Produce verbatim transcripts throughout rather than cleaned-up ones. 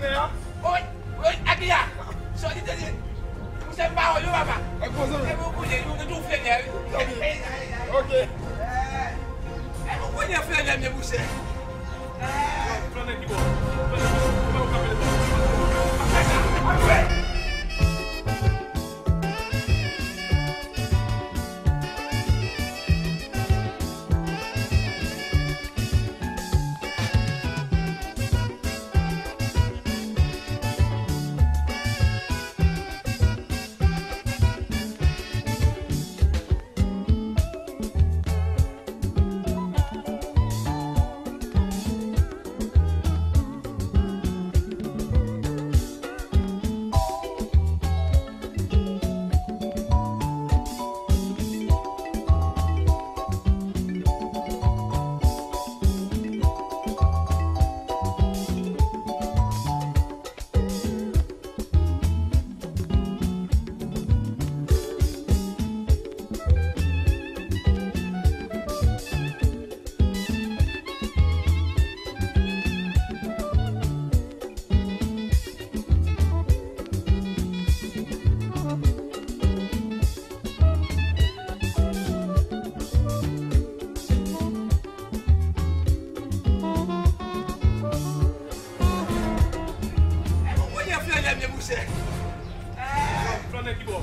Oy, oy, Akiya, sa w di te di? Mouche m pa wè w non, papa. Epi w konnen, nou tou flenè, wi. Ok. Epi w konnen flenè m ye, mouche. Flenè ki bò? Flenè ki bò? Ou pa ou ka fè l bò? Apre sa, apre. Epi w konnen flenè m ye, mouche. Flanè ki bò?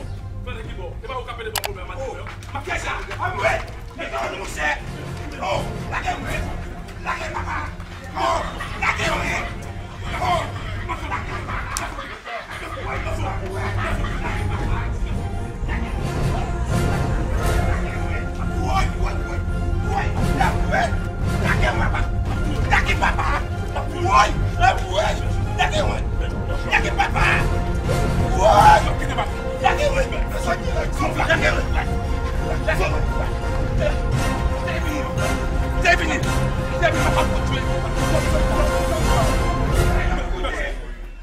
Flanè ki bò? E pa ou k ap pede ban pwoblèm a maten yo? M ap fè sa. Anmwe! Mete w mouche! Oh! Lage mwen! Lage papa! Oh! Lage mwen! Oh! Lage papa! Woy, woy, woy, woy, lage mwen! Lage mwen! Lage papa! Woy! Woy! Lage mwen! Lage papa! Woy! Lage mwen! Lage mwen! Lage mwen! Lage mwen! Te vini! Te vini!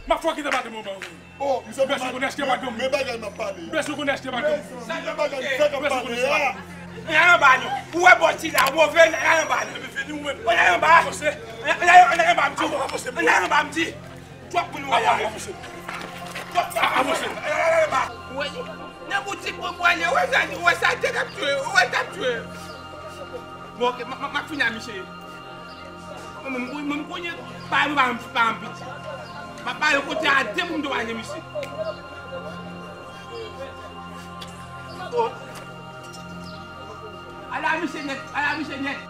M ap fè w kite madanm ou ban ou. Oh, misye, men si w konnen achte madanm. Men bagay m ap pale a. Men si w konnen achte madanm. Men bagay m fèk ap pale a. Ann al anba non. Ou wè bò sila, ou move, ann al anba non. Ann al anba. Ann al anba m di w. Ann al anba m di. Twòp moun ou wè la. Avanse. Avanse. Ann al anba. Ou wè, nan boutik mwen, mwen ale, ou wè sa, ou wè sa, te k ap tchwe, ou wè t ap tchwe. Bon, ok, m a, m a, m ap fini a misye. Mwen, mwen, mwen, mwen konnen pa, pa, pa, pa, piti. Pa, pa, yo kote a de moun dwa ale, misye. Oh. Ala misye nèt, ala misye nèt.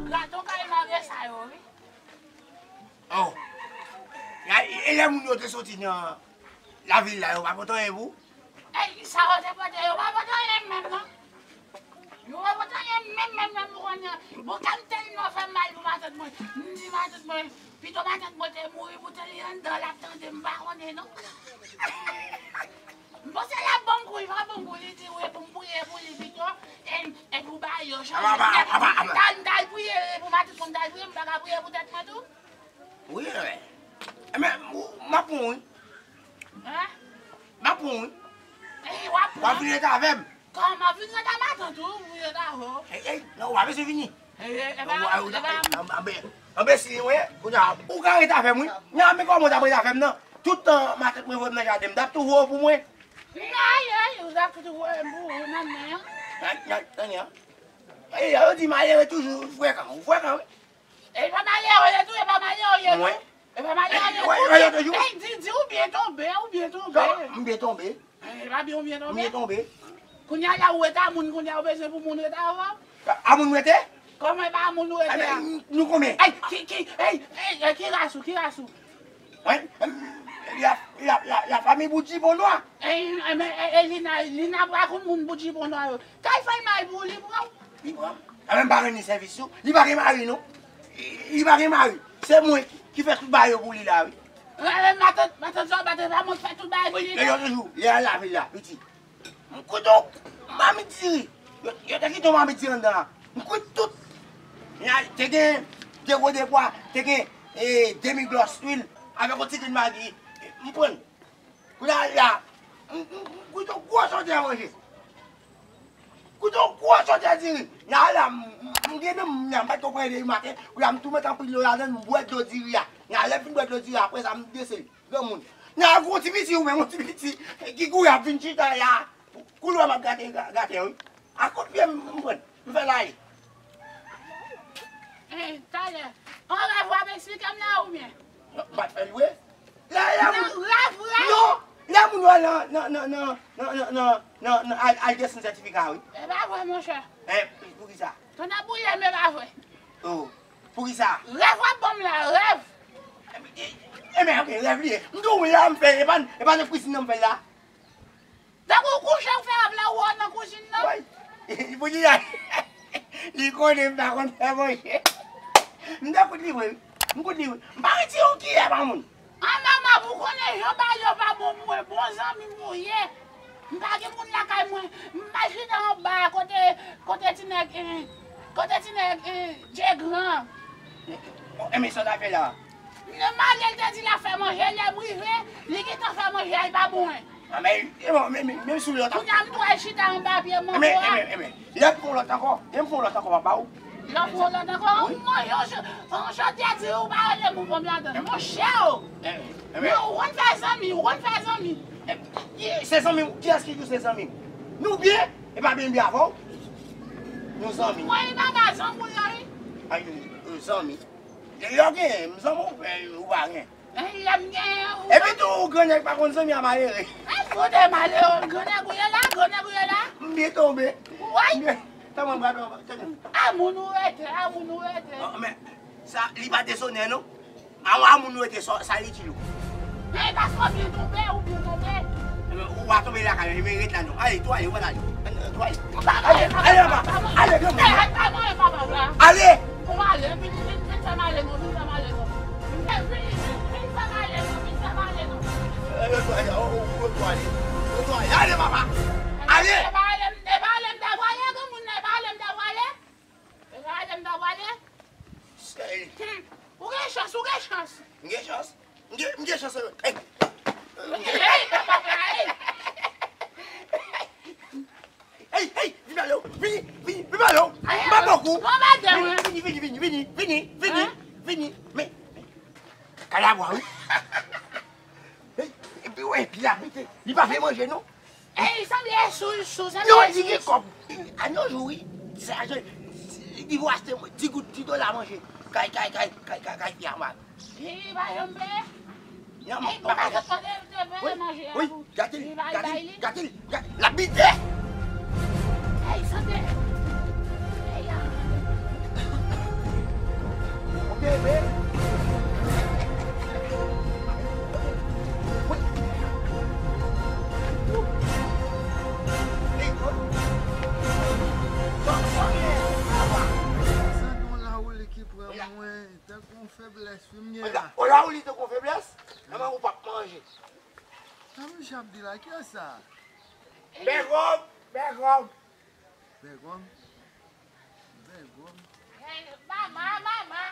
Gato kay mare sa yo, wi. Oh. E lè moun yo te soti nan lavil la, yo pa pote anyen pou ou? Ey, sa yo te pote, yo pa pote anyen menm, non. Yo pa pote anyen menm, menm, menm, ou konnen. Bon, kè m tèlman fè mal pou matant mwen. M di matant mwen, pito matant mwen te mouri pou tèl li anndan, l ap tande m, pa konnen, non. M panse l ap ban m kou, li pa ban m kou, li di wi pou m priye pou li pito. E, e pou ba yo chanje. M t al, m t al priye pou matant mwen, m t al priye, m pa ka priye pou tèt mwen tou? Wi, wi. Enben, m ap pran w, wi. Hein? M ap pran w, wi. E, w ap pran? W ap vin rete avè m. Kòman? Vin rete a matant ou, vin rete avè w. Ey, ey, non, w pa bezwen vini. Ey, ey, e pa, e pa. Anbe, anbe, si, wi, kounye a, ou ka rete avè m, wi. Nan, men kòman w t ap rete avè m, nan? Tout tan matant mwen voye m nan jaden, m t ap tou voye w pou mwen. Nan, ey, ey, ou t ap tou voye m pou ou, nan, men. Nan, nan, nan, nan. Ey, yo di malere toujou frekan, ou frekan, wi. E pa malere w ye tou, e pa malere w ye tou. Mwen? E pa malere w ye tou. Ey, di, di ou byen tonbe, ou byen tonbe. Kòman? M byen tonbe? E pa byen ou byen tonbe? M byen tonbe. Kounye a la ou rete a moun, kounye a ou bezwen pou moun rete avè w? A moun rete? Kòman e pa a moun ou rete a? Enben, nou konbyen? Ey, ki, ki, ey, ey, ey, ki ras ou, ki ras ou? Wi, la, la, la, la fanmi bout jipon nwa. E, e, men, e, e Lina, Lina pa konn moun bout jipon nwa yo. Kay fè l mal pou li pran w. Li pran m. Sa menm pa renmen sèvis yo. Li pa gen mari non. Li, li pa gen mari. Se mwen ki, ki fè tout bagay yo pou li la, wi. E, e, matant, matant Zòba te pa mwen fè tout bagay pou li. Yo toujou, li al lavil la, piti. M koudon, m a Mamit diri. Yo, yo te kite yon mamit diri anndan an. M kwit tout. Te gen de gwo de pwa, te gen, e, demi glòs lwil, avèk yon ti grenn magi. M pran. Kounye a la, m, m, m kwit yon gwo chòtè manje. Kwit yon gwo chòtè diri. Kounye a la, m, m, m gen menm, m pa t konprann de maten. Kounye a m tou met anpil dlo ladann, m bwè dlo diri a. Kounye a lè m fin bwè dlo diri a, apre sa m dese l. Granmoun. Nan yon ti piti ou menm, yon ti piti ki kouri ap vin chita la. Kou lwa m ap gate, ga- gate, wi. A kout pye m m pran. M fè l ale. Eh, talè. An rèv w ap eksplike m la oubyen? Non, m pa t fè l vre. Lè, lè moun. Nan rèv vre? Non, lè moun yo al nan, nan, nan, al, al desann sètifika, wi. E pa vre, monchè. Eh, poukisa? Tonnè boule m, e pa vre. Oh, poukisa? Rèv w ap ban m la, rèv. Enben, ok, rèv li ye. M di w la m fè, e pa, e pa nan kwizin nan m fè l la. Tankou w kouche, w fè rèv la, ou wè w nan kwizin nan. Woy, pou li a, li konnen m pa konn fè manje. M te kout li vre, wi. M kout li vre. M pa retire yon kiyè pa moun. An manman, pou konnen jan bagay yo pa bon pou mwen, bon zanmi m ou ye. M pa gen moun lakay mwen. M al chita anba kote, kote ti nèg, eh, kote ti nèg, eh, Djegran. Enben, sa w ta fè la? Lè m ale, l te di l ap fè manje, lè m rive, li gentan fè manje a, li pa bon. Ah, men, e bon, men, men, menm si w lòt. Kounye a, m dwe chita anba pye mango a. Enben, enben, enben. Lè m fè yon lòt ankò, lè m fè yon lòt ankò, m ap ba ou. Lè w fè yon lòt ankò, wi. Mwen, yon jan, yon jan te di ou pa rele m pou ban m ladann. Monchè o! Enben, enben. Mwen, ou konn fè zanmi, ou konn fè zanmi. E, se zanmi w, kiyès ki di w se zanmi m? Nou byen, e pa byen byen avè w. Nou zanmi. Mwen, e pa ba zanmi w la, wi. Ay, zanmi. Lè w genyen, m zanmi w, ou pa gen. Lè m genyen, ou pa. Epi tou, ou grannèg pa konn zanmi a malere. Ay, fout malere, grannèg ou ye la, grannèg ou ye la. M byen tonbe. Woy. M byen, tanmen m pral pran, tanmen. A moun ou rete, a moun ou rete. Oh, men, sa, li pa dezonè, non. A, a moun ou rete, sa, sa itil ou. Men, paske w byen tonbe, ou byen tonbe. Ou pa tonbe lakay, men ret la, non. Ale, tou ale, ou pral ale. Tou ale. Ou pa ale, ale anba. Ale, granmoun. Ale, granmoun. Ale. Ou ale, vin, vin, vin fè m ale non, vin fè m ale non. Vin, vin, vin, vin fè m ale non, vin fè m ale non. Yo tou ale, o, o, yo tou ale. Yo tou ale, ale papa. Ale. E pa ale m, e pa ale m ta pwale, granmoun, e pa ale m ta pwale. E pa ale m ta pwale. Hmm. Ou gen chans, ou gen chans. M gen chans. M gen, m gen chans. Ey. Ey, papa, ey. Ey, ey, vin pale w. Vini, vini, vin pale w. M pa pran kou. Bon maten, wi. Vini, vini, vini, vini, vini, vini, vini. Men, men. Kalabwa, wi. Ey, epi, wè, epi la, mete. Li pa vle manje, non. Ey, sanble sou, sou, sanble sou. Non, li gen kòb. A yon jou, wi. Se ajan, li pou achte mwen di goud, di dola manje. Kay, kay, kay, kay, kay, kay, fè mal. Li pa janm peye. Ey, m pa janm mande l te peye manje a pou. Wi, gade l, gade l, gade l, gade l, l ap bite. Ey, sante. Ey, a. Yon bebe. Wi. Ey, bon. Sa gen yon lawouli ki pran mwen. Tankou yon feblès, wi, m gen la. O, lawouli tankou yon feblès? Manman ou p ap manje. Sa misye ap di la, kiyès sa? Bègòm, bègòm. Bègòm? Bègòm? Hey, mama, mama.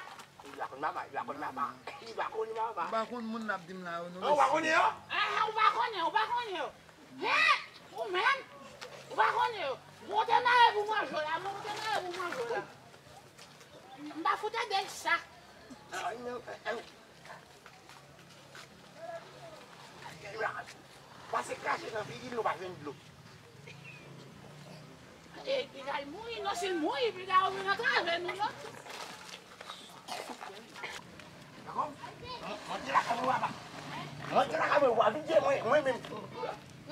Li pa konn mama, li pa konn mama. Li pa konn mama. Ou pa konn moun n ap di m la yo, non, mesye. Ou pa konnen yo? Ah, ou pa konnen, ou pa konnen yo. Hein? Ou menm? Ou pa konnen yo. Monte mare pou manje la, monte mare pou manje la. M pa fout ede l sa. Pase krache nan figi l, nou pa jwenn dlo. E, piga l mouri, non, si l mouri, piga yo vin antrave nou, non. Dakò? Monte lakay mwen, papa. Monte lakay mwen, papa. Vin, mwen, mwen menm.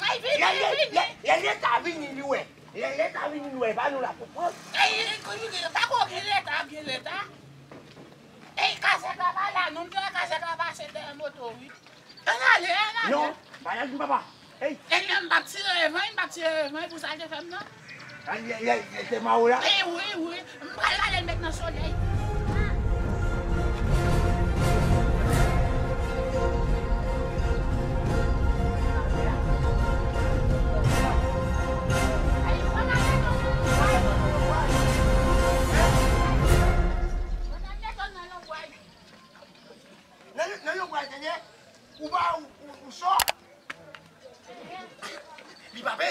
Ay, vini, vini. Lè, lè, lè Leta vini, li wè. Lè Leta vini, li wè. Pa nou la pou pran. Ey, ey, ey, pa ko gen Leta, gen Leta. Ey, kazèk la pa la, non, m te wè kazèk la pase dèyè moto, wi. Ann ale, ann ale. Non, pa la di papa. Ey. E lè m p ap tire revanj, m p ap tire revanj pou sa l te fè m nan. Ay, ay, ay, ay, te ma ou la. E wi, wi. M pral rale l met nan solèy. Ay, ann ale.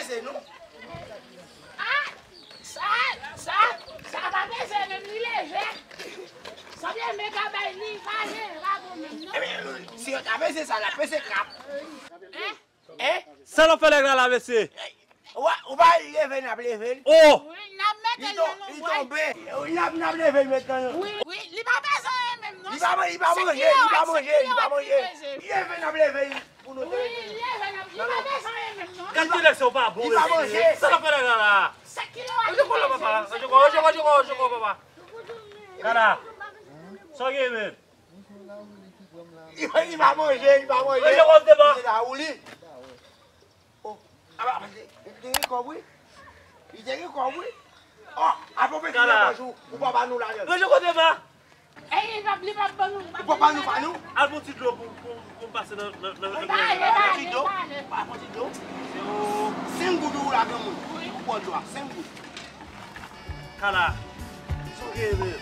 Se nou. Ah, sa, sa, sa pa peze menm, li lejè. Sa byen, men gabay li pa lejè, pa bon menm, non. Ebyen, si yo ta peze sa, l ap peze krab. Hein? Hein? Sa l ap fè nèg la la, mesye? Ou pa, ou pa leve, n ap leve l. Oh! Wi, n ap mete l nan yon bway. Li tonbe. N ap, n ap leve l met nan yon. Wi, wi, li pa peze anyen menm, non. Li pa, li pa manje, li pa manje, li pa manje. Li leve, n ap leve l. Pou nou te rete. Wi, li leve, n ap, li pa peze anyen menm, non. Gad kilè se w pa bon, mesye. Sa l ap fè nèg la la? Sèt kilo a. Oje kò la, papa. Oje kò, oje kò, oje kò, oje kò, papa. Gad la. Sa w gen menm? Li, li pa manje, li pa manje. Oje kò, devan. Li la, ou li. Oh, apa, apa, li te gen kòb, wi. Li te gen kòb, wi. Oh, apa, ou pete nan pòch ou, ou pa ba nou lajan. Oje kò, devan. Ey, li p ap, li p ap ban nou, li p ap ban nou. Ou pa ban nou, pa nou? Al pran ti dlo pou, pou, pou m pase nan, nan, nan, nan. Al pran ti dlo. Al pran ti dlo. Se yon senk goud ou la, granmoun. Wi. Ou pran dlo a, senk goud. Kala. Sa w gen menm?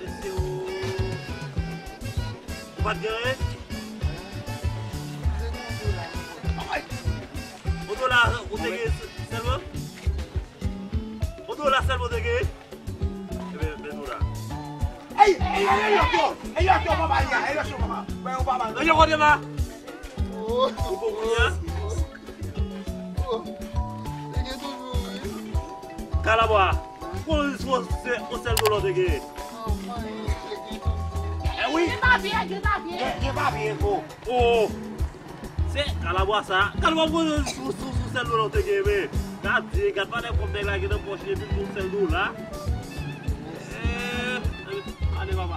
Mesye, ou pa t gen anyen? Yon dola ou te gen sèlman? Yon dola sèlman ou te gen? Ebyen, men nou la. Ey, ey, ey, ey, lòt yo! Ey, lòt yo, papa, li a, ey, lòt yo, papa. Mwen, ou papa. Lòt yo kote pa? Ou bon kounye a? Kalabwa, ou konnen se yon sèl dola ou te genyen? Eh wi. Gen papye, gen papye. Gen, gen papye, ko. Oh! Se kalabwa sa. Kalabwa, ou konnen sou, sou, sou sèl dola ou te genyen, men. Gade, gad pa de kòb nèg la gen nan pòch li, epi pou sèl dola. Eh, ale, papa.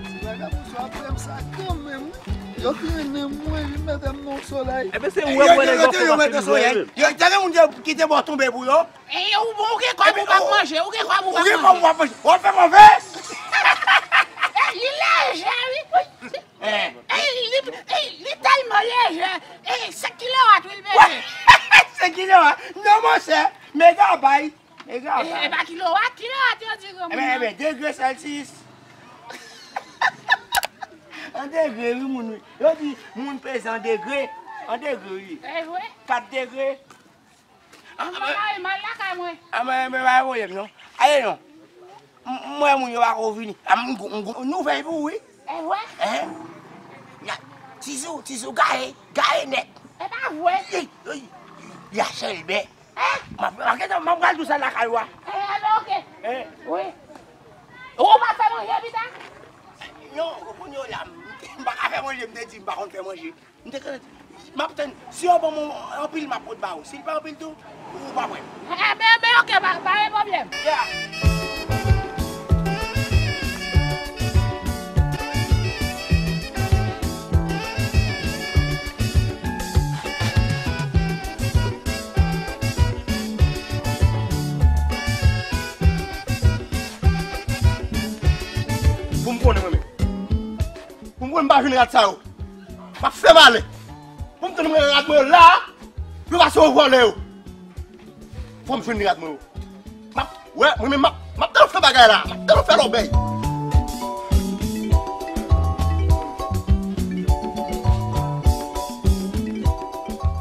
Ti vagabon sa ap fè m sa kanmenm, wi. Yo trennen mwen, vin mete m nan solèy. Ebyen, se ou wè mwen nèg yo fè mwen fini jwe menm. Yo, tande moun ki te bò tonbe pou yo. E, ou bon, ou gen kòb ou p ap manje, ou gen kòb ou p ap manje. Ou gen kòb ou p ap manje. W ap fè move. E, li lejè, wi. E, li, e, li tèlman lejè. E, senk kilowat, wi, l peze. Senk kilowat? Non, monchè. Megabay. Megabay. E, e pa kilowat, kilowat, yo di granmoun nan. Ebyen, ebyen, degre Celsius. An degre, wi, moun, wi. Yo di moun peze an degre. An degre, wi. E vre? Kat degre. Ah, mwen pa mal lakay mwen. Ah, mwen, mwen pa gen pwoblèm, non. Ale, non. M, m wè moun yo pa ko vini. Ah, m, m, m, nouvèl pou ou, wi. E vre? Hein? Tizou, Tizou gaye, gaye nèt. E pa vre. Ey, ey, li a chèlbè. Hein? M ap, m ap, m ap pral di w sa lakay ou a. E, e, oke. Hein? Wi. Ou pa fè manje pita? Non, ou konn yo la, m, m pa ka fè manje, m te di m pa konn fè manje. M te konn, m ap tann, si yo ban mwen anpil, m ap pot ba ou. Si l pa anpil tou, ou pa pran. Enben, enben, oke, pa, pa gen pwoblèm. Yeah. Pou m konnen mwen menm. Pou m konnen m pa jwenn rat sa yo. M ap fè malè. Pou m tann mwen rat mwen yo la, yo pase yo vòlè yo. Fò m jwenn rat mwen yo. M ap, wè, mwen menm m ap, m ap tann fè bagay la. M ap tann fè lòbèy.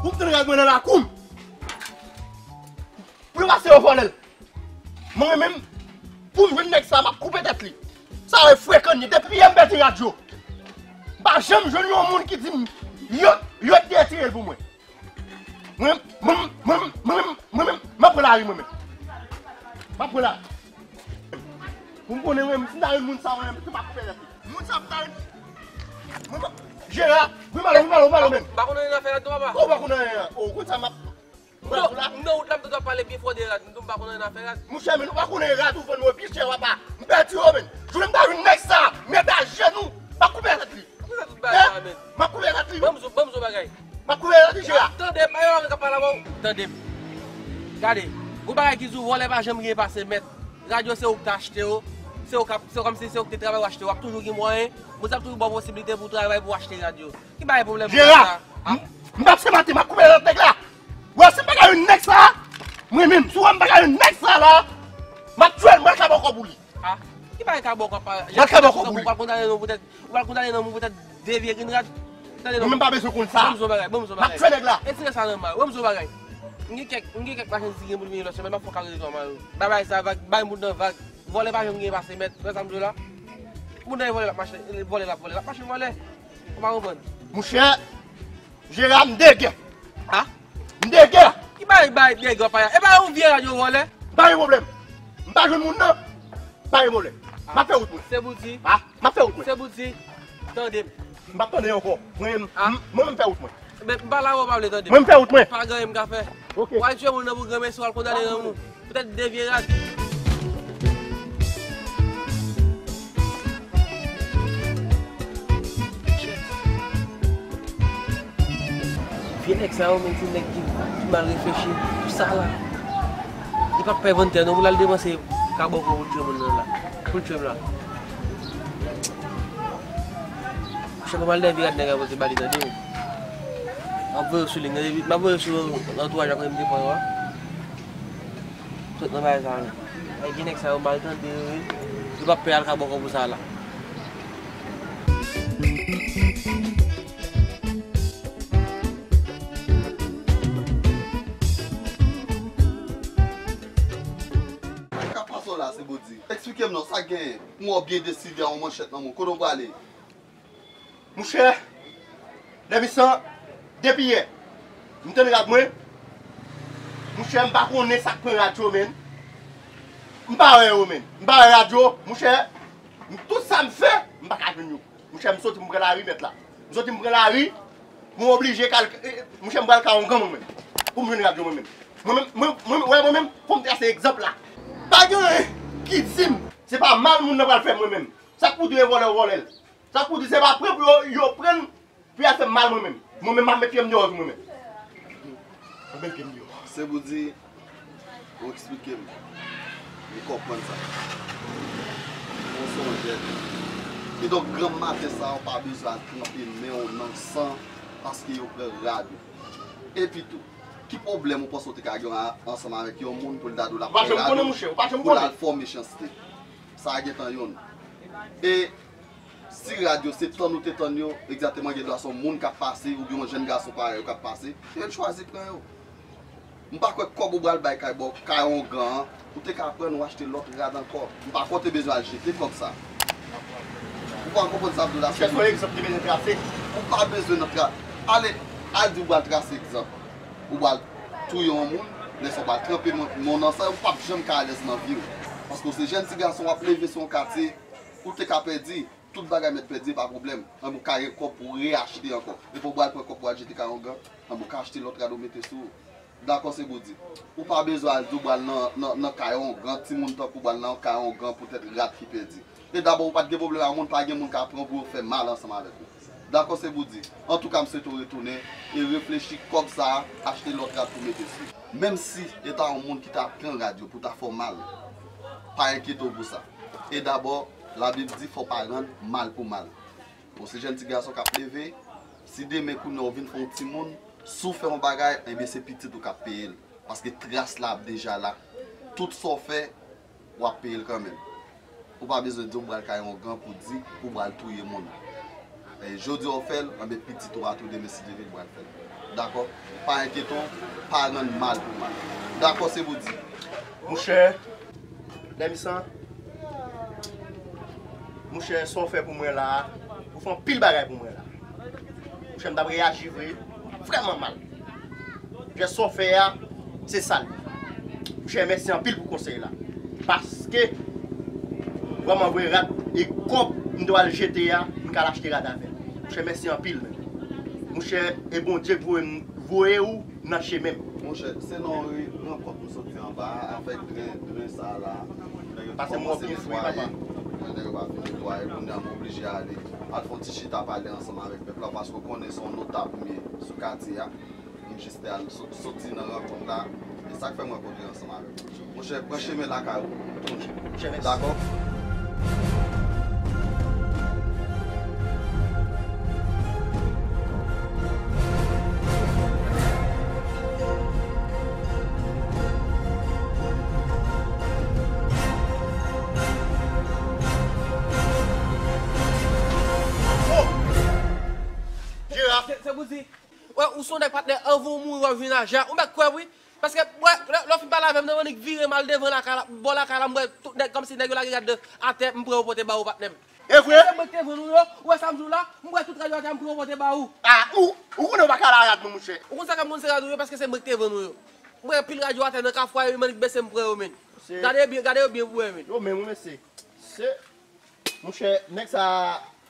Pou m tann rat mwen nan lakou m. Pou yo pase yo vòlè l. Mwen menm, pou m jwenn nèg sa, m ap koupe tèt li. Sa yo frekan ye, depi yè m pèdi radyo. M pa janm jwenn yon moun ki di m, yo, yo te retire l pou mwen. Mwen, mwen, mwen, mwen, mwen, mwen, mwen, m ap pran lari mwen menm. M ap pran lari. Pou m konnen mwen menm, si m ta jwenn moun sa mwen menm, m ap koupe tèt li. Moun sa m ta jwenn. Mwen, mwen, Jera, wi, malo, wi, malo, wi, malo menm. M pa konn anyen nan afè rad non, papa. Ou pa konn anyen an. Ou konn sa m ap M nan, m nan wout la, m tande w ap pale byen fò de rad. M di w m pa konn anyen nan afè rad. Monchè, men ou pa konnen rad ou vann yo pi chè, papa. M pèdi yo, men. Jounen m ta jwenn nèg sa, m met ajenou, m ap koupe tèt li. Kisa tout bagay sa, men? M ap koupe tèt li. Ban m di w, ban m di w bagay. M ap koupe tèt li, Jera. Tande, pa yo k ap pale avè w. Tande m. Gade, gon bagay ki di w vòlè pa janm gen pase mèt. Rad yo se ou k te achte yo. Se ou k ap, se kòmsi se ou k te travay ou achte yo. W ap toujou gen mwayen. Moun sa ap toujou ba w posiblite pou w travay pou w achte rad yo. Ki bagay pwoblèm ou la? Jera, m, m p ap se maten, m ap koupe tèt nèg la. Ou wè, si m pa ka jwenn nèg sa, mwen menm, si w wè m pa ka jwenn nèg sa la, m ap tchwe l, m pral ka ba w kòb ou li. Ah, ki bagay ka ba w kòb pa? M pral ka ba w kòb ou li. Ou pral kondane non poutèt, ou pral kondane non poutèt de vye grenn rad. Tande non. Mwen menm pa bezwen konn sa. Ban m di w yon bagay, ban m di w yon bagay. M ap fè nèg la. Retire sa nan men w, ban m di w yon bagay. M gen kèk, m gen kèk machann ki gen pou l vini lòt semèn, m ap fè w kare retou a mari w. Babay sa, vag, bay moun nan vag. Vòlè pa janm gen pase mèt, wè sa m di w la? Moun nan e vòlè l ap mache, vòlè l ap vòlè, l ap mache vòlè. Ou pa konprann? Monchè, Jera, m degè. Ha? M degè. Ki bay, bay, degè w ap pale? E pa yon vye radyo vòlè? Pa gen pwoblèm. M pa jwenn moun nan. Pa gen pwoblèm. M ap fè wout mwen. Se pou di. Ha? M ap fè wout mwen. Se pou di. Tande m. M p ap tande ankò. Mwen, m, mwen menm fè wout mwen. Men m pa la wè w pa vle tande. Mwen m fè wout mwen. Pa gen anyen m ka fè. Ok. W al tchwe moun nan pou granmesi, w al kondane granmoun. Poutèt de vye rad. Vye nèg sa yo menm se nèg ki, ki mal reflechi. Pou sa la. Li p ap pè vann tè non, pou l al depanse kabòkò pou l tchwe moun nan la. Pou l tchwe m la. Chè pa mal de vye rad nèg la pote ba li tande. M ap voye w sou li, m ap voye w sou antouraj la kote m te pran yo a. Sot nan bagay sa yo. Ay, gen nèg sa yo mal tande yo, wi. Yo p ap pè al kabòkò pou sa la. Sa k ap pase w la, Seboudi? Eksplike m non, sa k genyen? M wè w byen deside a yon manchèt nan men w. Kote w prale? Monchè, Lèmisan, depi yè, m tann rad mwen. Monchè, m pa konnen sa k pran rad yo, menn. M pa wè yo, menn. M pa wè rad yo, monchè. M, tout sa m fè, m pa ka jwenn yo. Monchè, m soti, m pran lari, mèt la. M soti, m pran lari, mwen oblije kal, eh, monchè, m pral kay ongan mwen menm. Pou m jwenn rad yo mwen menm. Mwen menm, mwen, mwen, wè mwen menm, fò m trase egzanp la. Pa gen anyen ki di m, se pa mal moun nan pral fè mwen menm. Sa k pou di e vòlè, yo vòlè l. Sa k pou di se pa pran pou yo, yo pran l, pou y al fè m mal mwen menm. Mwen menm, m ap met pye m deyò tou mwen menm. M ap met pye m deyò. Se pou di, ou eksplike m. M konprann sa. Ou se yon jèn. Kidonk, granm maten sa, ou pa bezwen al tranpe men w nan san paske yo pran rad ou. Epi tou, ki pwoblèm ou panse w te ka gen a-, ansanm avèk yon moun pou l ta di w l ap pran rad ou, pou l al fè w mechanste? Sa a gentan youn. E si rad yo se tann ou te tann yo, egzakteman gen dwa se yon moun k ap pase, oubyen yon jèn gason parèy ou k ap pase, e l chwazi pran yo. M pa kwè kòb ou pral bay kay bò, kay ongan an, ou te ka pran l ou achte lòt rad ankò. M pa kwè w te bezwen al jete kòb sa. Ou pa konprann sa m di w la? Chèche yon egzanp ki bezwen trase. Ou pa bezwen nan tra-, ale, al di w pral trase egzanp. Ou pral touye yon moun, lè sa w pral tranpe men w nan san, ou p ap janm ka alèz nan vi w. Paske w se jèn ti gason, w ap leve sou yon katye, ou te ka pèdi, tout bagay mèt pèdi, pa pwoblèm. Anben, w ka gen kòb pou w reyachte ankò. Epi w pral pran kòb pou w al jete kay ongan, anben, w ka achte lòt rad ou mete sou ou. Dakò, Seboudi? Ou pa bezwen al di w pral nan, nan, nan kay ongan, timoun tankou w pral nan kay ongan poutèt rad ki pèdi. E dabò, ou pa t gen pwoblèm ak moun, pa gen moun k ap pran pou yo fè mal ansanm avèk ou. Dakò, Seboudi? Antouka, m swete w retounen e reflechi kòb sa a, achte lòt rad pou mete sou. Menm si e ta yon moun ki ta pran rad yo pou ta fè w mal, pa enkyete w pou sa. E dabò, Labib di fò w pa rann mal pou mal. Ou se jèn ti gason k ap leve, si demen kounye a w vin fè yon timoun, si w fè yon bagay, enben se pitit ou k ap peye l. Paske tras la ap deja la. Tout sa w fè, w ap peye l kanmenm. Ou pa bezwen di w pral kay ongan pou di ou pral touye moun. E jodi a w fè l, anben pitit ou a tou demen si Dye vle l pral fè l. Dakò? Pa enkyete w, pa rann mal pou mal. Dakò, Seboudi? Monchè, Lèmisan, monchè, sa w fè pou mwen la a, ou fè anpil bagay pou mwen la. Monchè, m t ap reyaji vre, vrèman mal. Jès sa w fè a, se sa l ye. Monchè, mèsi anpil pou konsèy la. Paske, vrèman vre, rad e kòb m te pral jete a, m ka al achte rad avè l. Monchè, mèsi anpil, menn. Monchè, e Bondye k voye m, voye w nan chemen m. Monchè, se nan yon rankont m soti anba a, avèk dren, dren sa a la. Nèg yo te kòmanse netwaye. Nèg yo pa fin netwaye, kounye a m oblije ale. Al fè yon ti chita pale ansanm avèk pèp la, paske w konnen se yon notab m ye sou katye a. M jis te al so-, soti nan rankont la. E sa k fè m rankontre ansanm avèk ou. Monchè, pran chemen lakay ou, tounen. Dakò? Oh! Jera, Yon nèg patnè, anvan w mouri, w ap vin ajan. Ou mèt kwè wi. Paske, bwè, lè, lè w fin pale avè m, nan, m annik vire m al devan lakay la, bò lakay la, m wè tout nèg, kòmsi nèg yo lage rad atè, m pran yo pote ba ou, patnè m. E vre? Se mwen ki te vann ou yo, ou wè sa m di w la, m wè tout rad yo atè, m pran yo pote ba ou. Ah, ou, ou konnen w pa ka la rad mwen, monchè. Ou konn sa k ap monte rad ou yo, paske se mwen ki te vann ou yo. M wè pil rad yo atè nan kafou a, yo, m annik bese, m pran yo, men. Se gade byen, gade yo byen pou wè, men. Yo, men, mwen, men se, se, monchè, nèg sa,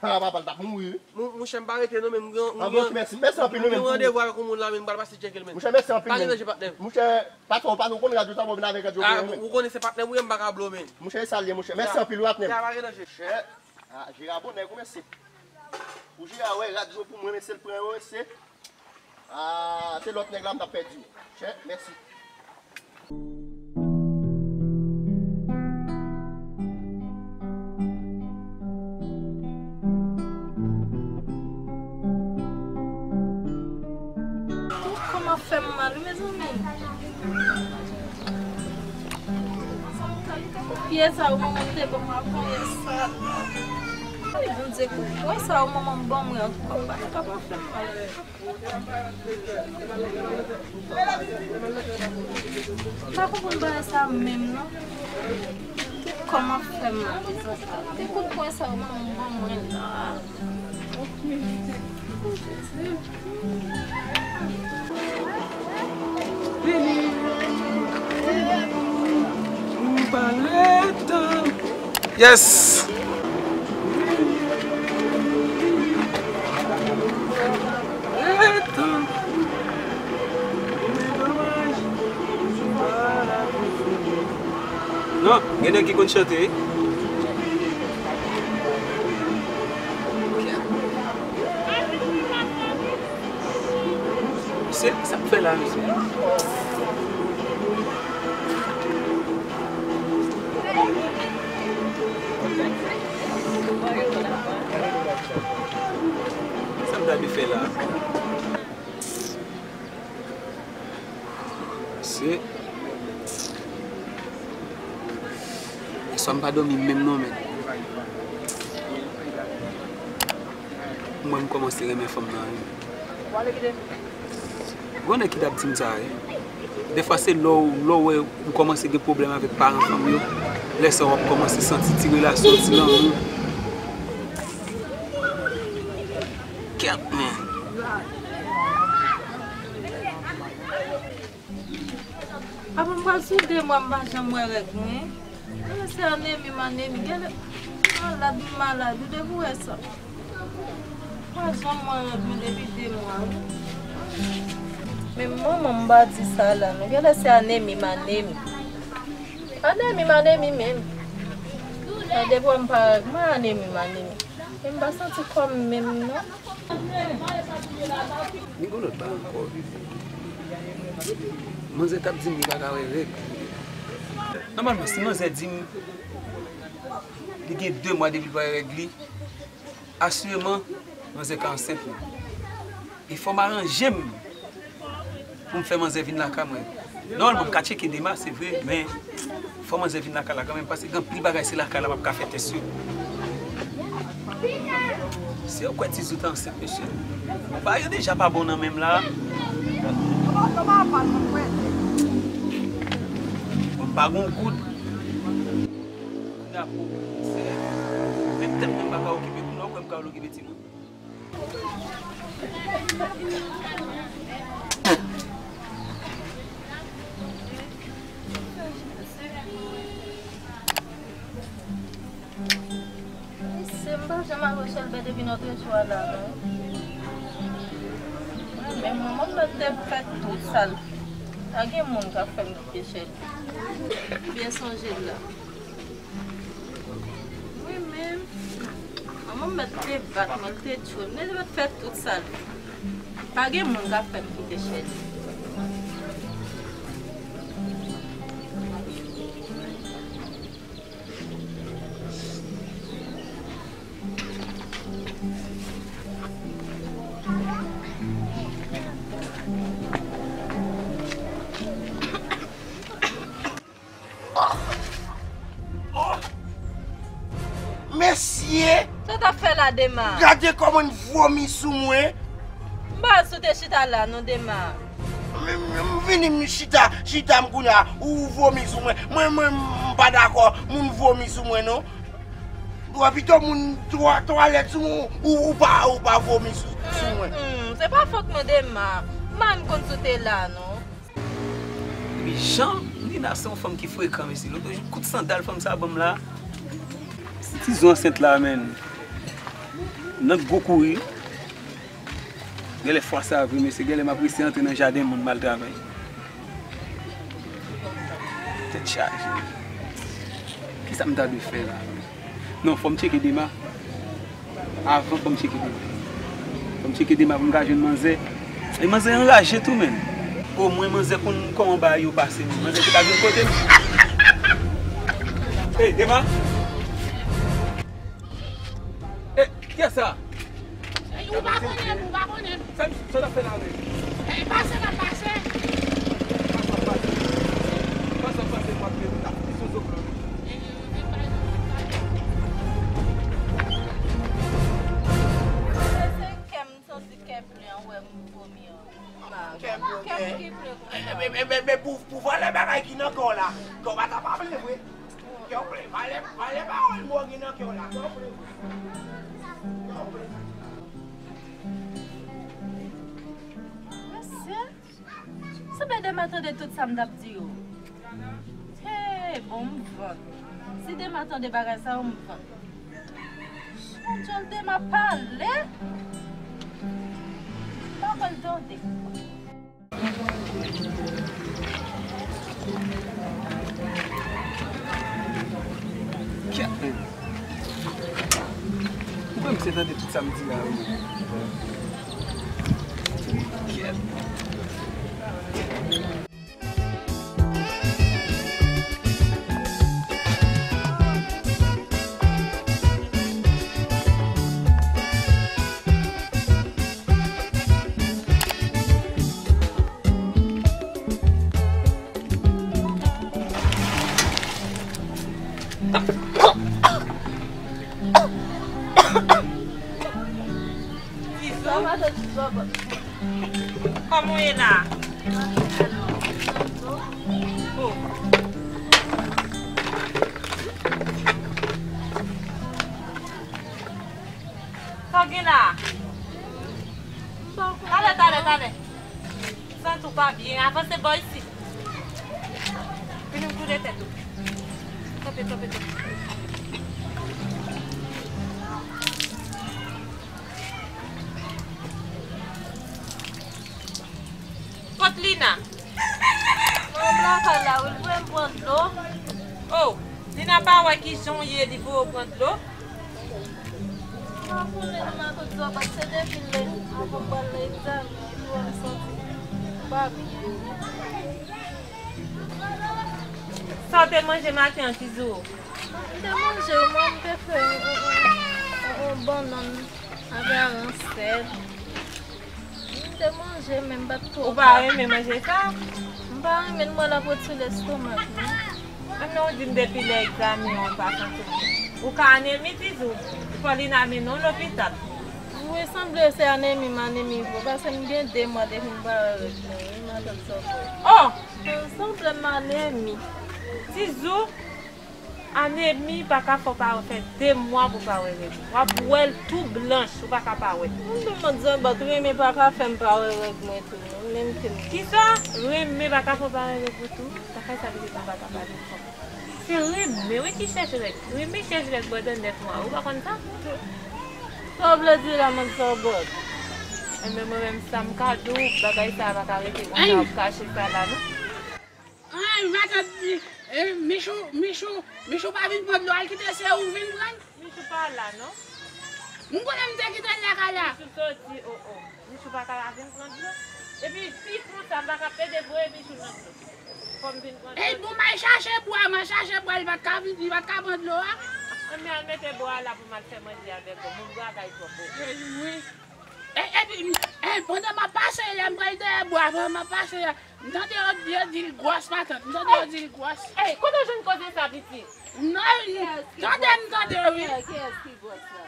ha, papa l t ap mouri, wi. Mon, monchè, m pa rete, non, men m gen, m Ah, bon, gen, mèsi, mèsi anpil, m gen wi, men. Randevou avèk yon moun la, men m pral pase tcheke l, men. Monchè, mèsi anpil, men. Pa gen danje, patnè m. Monchè, patwon, patwon, ou konn rad yo sa, bon, vin avèk rad yo, Ah, men. Ou konnen se patnè m, wi, m pa ka blo, men. Monchè, e sa l ye, monchè. Mèsi anpil, wi, patnè m. Ya, pa gen danje. Monchè, ah, Jera bon nèg, ou, mèsi. Pou Jera wè rad yo pou mwen, men se l pran yo, mèsi. Ah, se lòt nèg la m t ap pèdi. Chè, mèsi. Kòman fè m mal, wi, mezanmi. Pyè sa yo, manman m te ban m avan yè sa la. Ay, Bondye, kout pwen sa yo, manman m ban mwen, antouka, pa, pa, pa fè m mal. M pa konprann bagay sa menm, non. Kòman fè m mal? Te kout pwen sa yo, manman m ban mwen la. Yes! Non, gen nèg ki konn chante, wi. Mesye, sa k fè la, mesye? Sa m ta dwe fè la? Se, swa m pa dòmi menm non, men. Mwen, m kòmanse renmen fanm nan, wi. Gon nèg ki t ap di m sa, wi. Defwa, se lè w, lè w wè ou kòmanse gen pwoblèm avèk paran fanm yo, lè sa w ap kòmanse santi ti relasyon, ti lanmou. Kèt, men. Apa m pral sou de mwa m pa janm wè règ mwen. Genlè se anemi m anemi. Genlè m malad, m malad. Ou depi w wè sa. M pa janm wè règ mwen depi de mwa, wi. Men manman m pa di sa la, non. Genlè se anemi m anemi. Anemi m anemi menm. Depi w wè m pa règ mwen, anemi m anemi. Men m pa santi kò m menm, non. Ni gon lòt bagay ankò. Manzè t ap di m li pa ka wè règ. Nòmalman, si manzè di m li gen de mwa depi l pa wè règ li, asireman, manzè ka ansent li. E fò m aranje m pou m fè manzè vin lakay mwen. Nòmalman, m ka tcheke dema, se vre, men fò manzè vin lakay la kanmenm, paske gen anpil bagay se lakay la m ap ka fè tès yo. Si yo kwè Tizou ta ansent, mesye, bagay yo deja pa bon nan men m la. M pa gon goud. Menm tèt mwen m pa ka okipe, kounye a ou kwè m ka okipe timoun? Se m pa janm al wè Chèlbè depi lòt jou a la, non. Mwen menm, mwen, mwen mèt te fè tout sa l. Pa gen moun k ap fè m kite Chèlbè. Byen sonje l la. Mwen menm, manman m mèt te bat mwen, l te tchoul, men li mèt fè tout sa l vle. Pa gen moun k ap fè m kite Chèlbè. Mesye! Sa w t ap fè la, Dema? Gade kòman l vomi sou mwen. M Pa al sou te chita la non, Dema. M, m, m vini, m chita, chita m kounye a, ou vomi sou mwen. Mwen, mwen, m pa dakò, moun vomi sou mwen non. Dwa pito moun twa-, twalèt sou mwen, ou, ou pa, ou pa vomi sou, sou mwen. Hmm, hmm, se pa fòt mwen, Dema. M pa konn sou te la non. Epi jan Lina se yon fanm ki frekan, mesye. Lòt jou, kout sandal fanm sa ban m la. Tizou ansent la, menn. Nan gwo kouri. Genlè fwa sa vre, mesye. Genlè m ap resi antre nan jaden moun m al travay. Tèt chaje. Kisa m ta dwe fè la? Non, fò m tcheke Dema. Avan, fò m tcheke Dema. Fò m tcheke Dema pou m ka jwenn manzè. E manzè anraje tou, menn. Omwen manzè konn kòman bagay yo pase, menn. Manzè te ka vin kote m. Ey, Dema! Ey, kiyès sa? Ou pa konnen m, ou pa konnen m. Sa, sa w ap fè la menm? Ey, pase n ap pase. Pase w ap pase. Pase w ap pase, m ap fè w tap pis yon zòklòt. Se kè m santi kè plen an, wè m vomi an. Kè m ki plen konsa. Men, men, men, men pou, pou vòlè bagay ki nan kò w la, kò w pa ta pa plen vre. Kè w plen, valè, valè pawòl mo ki nan kè w la, kè w plen vre. Kè w plen. Mesye, sanble Dema tande tout sa m t ap di yo. Hey, bon, m vant. Si Dema tande bagay sa yo, m vant. Mon Dye, Dema pale. Pa kwè l tande. Kèt, menn. Ou kwè m se tande tout sa m di la, wi. Kèt. Kòman w ye la? Oh. Sa w gen la? Talè, talè, talè. Santi w pa byen. Avanse bò isit. Vini m koude tèt ou. Kanpe, kanpe, kanpe. Kot Lina? Mwen lakay la, wi, l voye m pran dlo. Oh, Lina pa wè kijan w ye, li voye w pran dlo? Mwen konnen nan matant zòbòt, se depi lè avan m pral nan egzamen an, tou m santi m pa byen. Sa w te manje maten an, Tizou? M te manje, mwen, m te fè yon, yon, yon, yon bannann avè yon sèl. M te manje, men m pa t twò. Ou pa renmen manje sa? M pa renmen l, mwen l ap ret sou lestomak mwen. An non, ou di m depi lè egzamen an ou pa santi w byen. Ou ka anemi, Tizou. Fò Lina mennen w lopital. Wi, sanble se anemi m anemi vre, paske m gen de mwa depi m pa wè règ mwen, wi, matant Sòbòt. Oh! Sanble m anemi. Tizou, anemi pa ka fè w pa wè, fè de mwa pou w pa wè règ ou. W ap wè l tou blanch, ou pa ka pa wè. Mwen menm, matant Sòbòt, renmen pa ka fè m pa wè règ mwen tou, non, menm ke m. Kisa? Renmen pa ka fè w pa wè règ ou tou? Sa fè sa vle di w pa ka pale ansanm. Se renmen, wi, ki chèche règ. Renmen chèche règ pandan nèf mwa. Ou pa konn sa? Sa w vle di la, matant Sòbòt? Enben, mwen menm, sa m ka di w, bagay sa a pa ka rete konsa, w ap kache sa la, non. Ay, matant, eh, Michou, Michou, Michou pa vin pran dlo, al kite se ou vin pran l. Michou pa la, non. M konnen m te kite l lakay la. Michou soti, oh, oh. Michou pa ka vin pran dlo. Epi, fi konsa, m pa ka pede voye Michou nan dlo. Fò m vin pran dlo. Ey, bon, m al chache bwa, m al chache bwa, li pa t ka vin, li pa t ka pran dlo a. Ann, men al mete bwa a la pou m al fè manje avèk ou. Moun bwa kay twòp, oh. Ey, wi. E, epi, e, pandan m ap pase, lè m pral dèyè bwa, pandan m ap pase, m tande yo, yo di l gwòs, matant. M tande yo di l gwòs. Ey, kote w jwenn koze sa, piti? Non, tande m tande, wi. Kiyès ki gwòs la?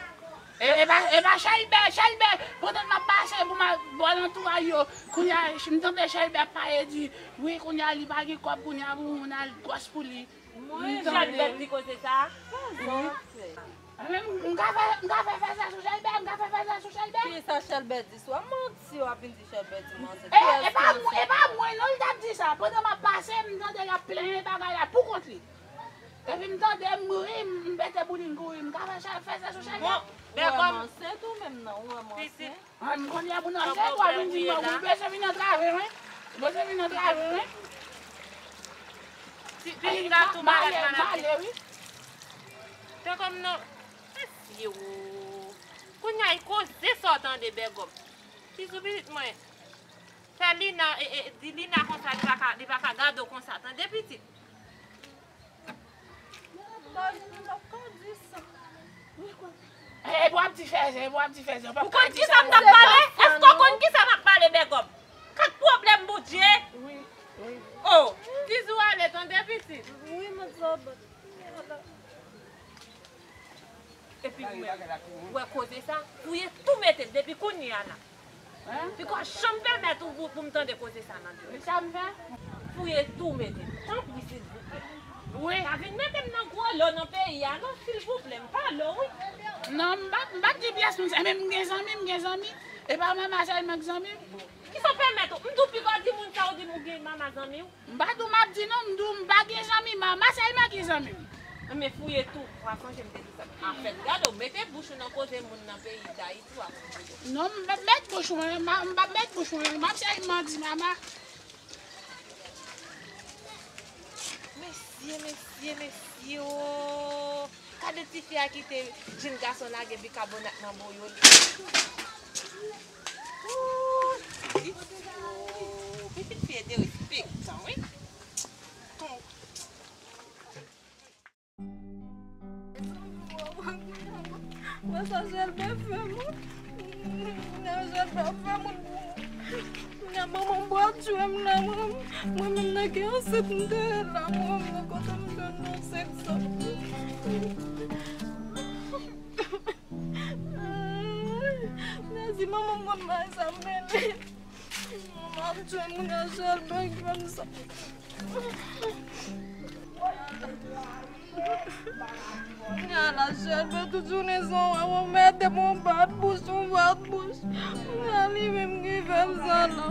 E, e pa, e pa Chalbè, Chalbè, pandan m ap pase pou m al bò nan twal yo, kounye a, m tande Chalbè ap pale di, wi, kounye a, li pa gen kòb, kounye a, pou moun al gwòs pou li. Mwen, Chalbè di koze sa? Sa jan w ap fè. Mwen, m ka fè, m ka fè fè sa sou Chalbè, m ka fè fè sa sou Chalbè. Kiyès sa Chalbè di sou a? Manti w ap vin di Chalbè di manti. E, e pa mwen, e pa mwen non, li t ap di sa. Pandan m ap pase, m tande l ap plenyen bagay la pou kont li. Epi m tande m ri, m pete boulin kouri, m ka fè sa, fè sa sou Chalbè. Bon, Bègòm. Ou wè m ansent ou menm nan, ou wè m ansent. An, m konnen pou nan sèt, w ap vin di m, ou bezwen vin antrave mwen. Ou bezwen vin antrave mwen. Ti pitit la tou malad, malad. Male, wi. Bègòm nan. Mesye o. Kounye a, e koze sa w tande, Bègòm. Tizou pitit mwen. Fè Lina, e, e, di Lina konsa, li pa ka, li pa ka gade w konsa, tande, pitit? E pou ap di fèzè, e pou ap di fèzè. Ou konn kisa m t ap pale? Èske w konn kisa m ap pale, Bègòm? Kat pwoblèm, Bondye! Wi, wi. O, Tizou ale, tande, pitit? Wi, madanm. Epi ou menm, ou wè koze sa? Fouye tou mete l depi kounye a la. Piko janm pèmèt ou pou, pou m tande koze sa nan dèyè. Sa m fè? Fouye tou mete. Tanpri, silvouplè. Wi. Pa vin mete m nan gwo lo nan peyi a, non, silvouplè. M pa lo, wi. Non, m pa, m pa di pyès moun sa, men m gen zanmi, m gen zanmi. E pa manman sèlman k zanmi m. Kisa w pèmèt ou? M tou piko di moun sa ou di m ou gen manman zanmi w. M pa di w m ap di non, m di w m pa gen zanmi, manman sèlman ki zanmi m. Men fouye tou, w a sonje m te di sa. Anfèt, gade w mete bouch ou nan koze moun nan peyi Dayiti w ap fouye. Non, m p ap met bouch mwen, m p ap met bouch mwen, m ap sèlman di manman. Mesye, mesye, mesye o. Gade tifi a kite jenn gason lage bikabonat nan boyo li. Ooh, pitit fi e derespektan, wi. Wè sa Chalbè fè m. Kounya Chalbè ap fè moun pou mwen. Kounya manman m pral tchwe m la, mwen, mwen menm nan ki ansent m te ye la, mwen menm nan kote m jwenn nan sèk sa. Mèsi manman m konn bagay sa m mele. Manman ap tchwe m, kounya Chalbè k fè m sa. Ala Chalbè tout jounen san w a, w mete m yon bat bouch, yon bat bouch. Ala li menm ki fè m sa la.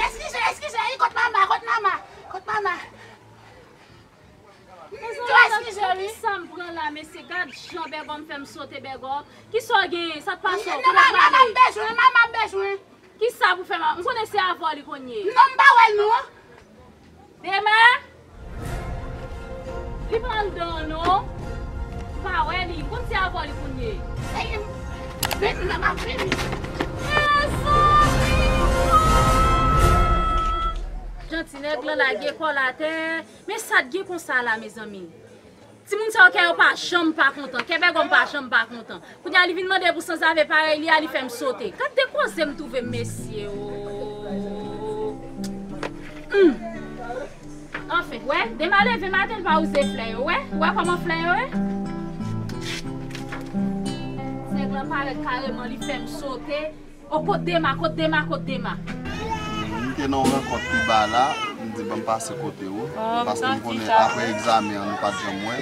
Eskize, eskize, kot manman, kot manman, kot manman? Mezanmi, kisa m pran la, mesye? Gad jan Bègòm fè m sote, Bègòm. Kisa w genyen? Sa k pase w? Kote w prale? Manman m bezwen, manman m bezwen. Kisa pou fè manman? M konnen se avè w li konn ye. Non, m pa wè l non. Dema? Li pa anndan an non. M pa wè li. M konn se avè w li konn ye. Mezanmi! Jan ti nèg lan lage kò l atè. Men sa t gen konsa la, mezanmi? Timoun sa yo, kè yo pa janm pa kontan. Kè Bègòm pa janm pa kontan. Kounye a, li vin mande pou sanzave parèy li a, li fè m sote. Gad de koze m twouve m, mesye o. Humm. Anfen, wè, Dema leve maten, l pa wouze flè yo, wè. Ou wè kòman flè yo ye? Nèg lan parèt kareman, li fè m sote. O, kot Dema, kot Dema, kot Dema? M te nan yon rankont pi ba la, m di ban m pase kote ou, paske m konnen apre egzamen an nou pa t janm wè,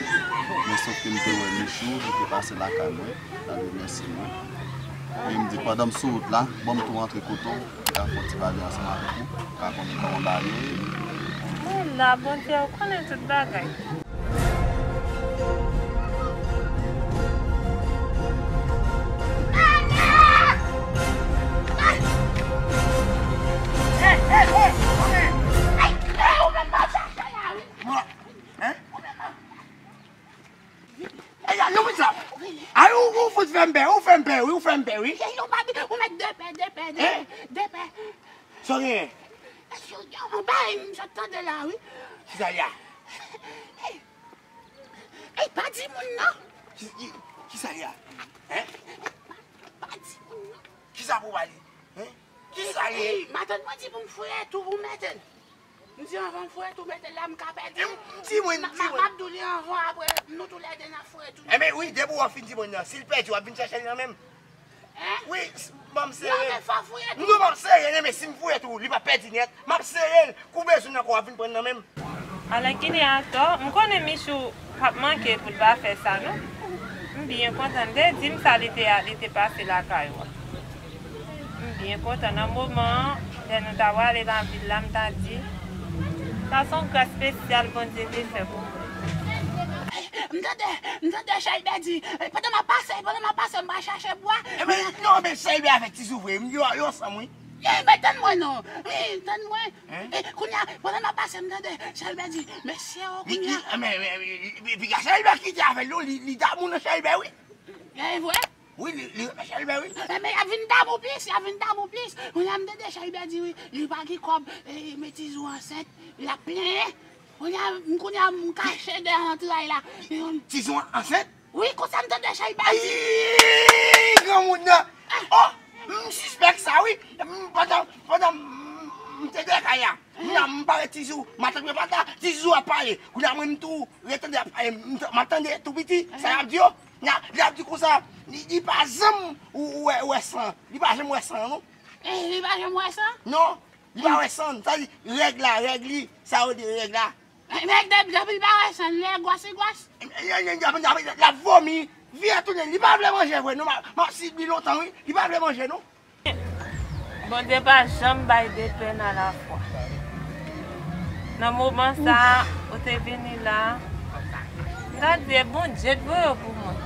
men sòf ke m te wè Michou, li te pase lakay mwen, l al remèsye mwen. E m di pandan m sou wout la, ban m tou rantre kote w, m ka fè yon ti pale ansanm avèk ou, m ka konnen kòman bagay yo ye. Mwen la, Bondye, ou konnen tout bagay. Ay, ou fout fè m pè, ou fè m pè, wi, ou fè m pè, wi. Ou mèt de pè, de pè, de pè, de pè. Sa w genyen? Yon bagay m sot tande la, wi. Kisa l ye a? Ey, pa di moun, non. Ki, ki, kisa l ye a? Hein? Pa di moun, non. Kisa pou w pa di? Hein? Kisa l ye? Ey, matant mwen di pou m fouye tou pou m mete l. M di anvan m fouye tou mete l la, m ka pèdi. M, di mwen, di mwen. M ap di w li anvan, apre nou toulède n ap fouye tou. Enben wi, depi w ap fin di mwen nan, si l pèdi, w ap vin chèche l nan men m. Wi, ban m sere l. Non, men fò fouye tou. Non, ban m sere l, men si m fouye tou, li p ap pèdi nèt. M ap sere l. Kou bezwen nan kò w ap vin pran nan men m. Alèkile atò, m konnen Michou p ap manke pou l pa fè sa, non. M byen kontan. M te di m sa li te, li te pase lakay ou a. M byen kontan. Nan moman an, lè nou ta prale nan vil la, m ta di, sa se yon gras espesyal Bondye te fè pou mwen. M tande, m tande Chèlbè di, pandan m ap pase, pandan m ap pase, m pral chache bwa. Enben, non, men Chèlbè avèk Tizou vre, m yo, yo ansanm, wi. Ey, men tann mwen non. Ey, tann mwen. Ey, kounye a, pandan m ap pase, m tande Chèlbè di, mesye o, kounye a. Men, men, men, men, piga Chèlbè kite avè l non, li, li damou nan Chèlbè, wi. Ey, vre? Wi, li, li renmen Chèlbè, wi. Enben, y ap vin damou plis, y ap vin damou plis. Kounye a, m tande Chèlbè di, wi, li pa gen kòb, e, men Tizou ansent, l ap plenyen. Kounye a, m, kounye a, m kache dèyè antray la. Tizou ansent? Wi, konsa m tande Chèlbè di. Ey, granmoun nan. Oh, m sispèk sa, wi. M, pandan, pandan m, m te dèyè kay la, m, m pale Tizou, matant mwen pa t la, Tizou ap pale. Kounye a, mwen, m tou retande ap pale, m, m ap tande tou piti, sa y ap di yo. N a, l ap di konsa, li, li pa janm ou, ou wè, ou wè san. Li pa janm wè san, non. Ey, li pa janm wè san? Non. Li pa wè san, sa di règ la, règ li, sa yo di règ la. Men, men depi, depi l pa wè san, lè gwòs, li gwòs. L ap vomi, vire tounen, li pa vle manje vre, non, m ap, m ap swiv li lontan, wi, li pa vle manje, non. Bondye pa janm bay de pèn alafwa. Nan moman sa a, ou te vini la, m ta di e Bondye t voye w pou mwen.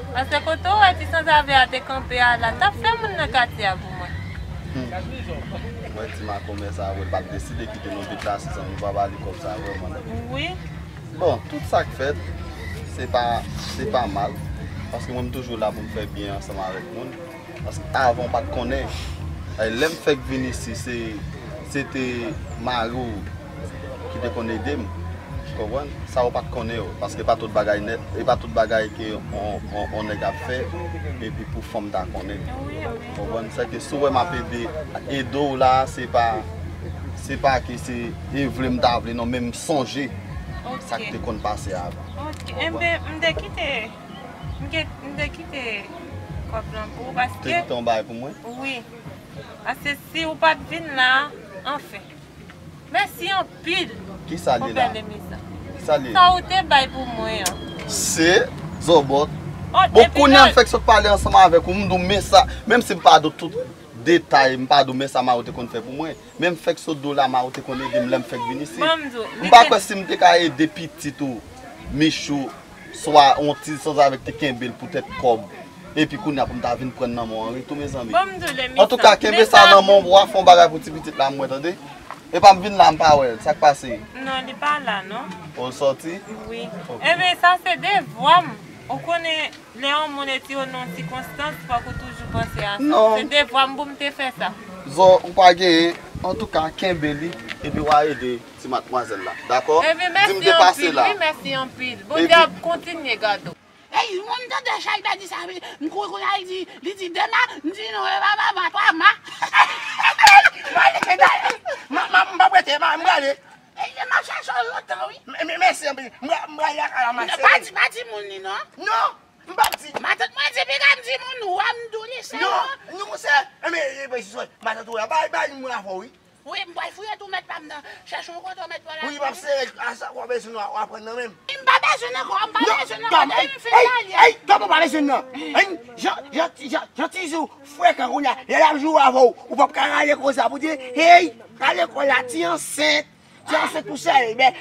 Paske kote w wè ti sanzave a te kanpe a la, t ap fè moun nan katye a pou mwen. Hmm. Mwen di makomè sa vre, l pa t deside kite nou deplase san nou pa ba li kòb sa vrèman. Wi. Bon, tout sa k fèt, se pa, se pa mal. Paske mwen, m toujou la pou m fè byen ansanm avèk moun. Paske avan, w pa t konnen. E lè m fèk vin isi, se, se te mari w ki te konn ede m. Ou konprann? Sa ou pa t konnen yo. Paske pa tout bagay nèt, e pa tout bagay ke on, on, on nèg ap fè, epi pou fanm ta konnen. Ou konprann? Sèke si w wè m ap ede, ede w la, se pa, se pa ke se e vle m ta vle, non, men m sonje sa k te konn pase avan. Ok. Enben, m te kite, m ke-, m te kite kòb lan pou ou, paske. Te kite yon bagay pou mwen? Wi. Paske si ou pa t vin la, anfen. Mèsi anpil, Kisa l ye la? Kisa l ye? Sa ou te bay pou mwen an. Se zòbòt. Bon, kounye a m fèk sot pale ansanm avèk ou, m di w men sa, menm si m pa di w tout detay, m pa di w men sa Mari w te konn fè pou mwen. Men m fèk sot di w la, Mari w te konn ede m lè m fèk vin isi. M pa kwè si m te ka ede pitit ou, Michou, swa yon ti sanzave te kenbe l poutèt kòb. Epi kounye a pou m ta vin pran nan men w an retou, mezanmi. Antouka, kenbe sa nan men w, w a fè yon bagay pou ti pitit la, mwen, tande. Epa m vin la, m pa wè l. Sa k pase? Non, li pa la, non. Ou sòti? Wi. Ok. Enben, sa se devwa m. Ou konnen, lè yon moun etire w nan yon sikonstans, fòk ou toujou panse a sa. Non. Se devwa m pou m te fè sa. Zo, ou pa genyen. Antouka, kenbe li, epi w a ede ti matmwazèl la. Dakò? Enben, mèsi anpil, wi, mèsi anpil. Bondye ap kontinye gade w. Ey, mwen m tande Chèlbè di sa, wi. M kouri kounye a, li di, li di de ma, m di non, e pa ma, ma, twa ma. Mwen li te dayè. Ma, ma, m p ap rete, ma, m prale. Ey, m ap chache w lontan, wi. Men, men, mèsi anpil. M pra-, m prale lakay la, ma cheri. Pa di, pa di moun li, non. Non, m p ap di. Matant mwen di, piga m di moun, ou wè m di w li se. Non, non, monchè. Enben, e, e, matant ou la, bay, bay moun avè w, wi. Wi, m pral fouye tou mèt pa m nan. Chèche yon kote w mèt pa la. Wi, m ap sere a sa w bezwen w a pran nan men m. M pa bezwen nan kò, m pa bezwen nan kò, depi m fin pale a. Ey, kòman w pa bezwen nan? Ey, jan, jan, jan, jan Tizou frekan kounye a, lè l ap joure avè w, ou p ap ka rale koze a pou di, ey, rale kò la, ti ansent, ti ansent pou sèl, men,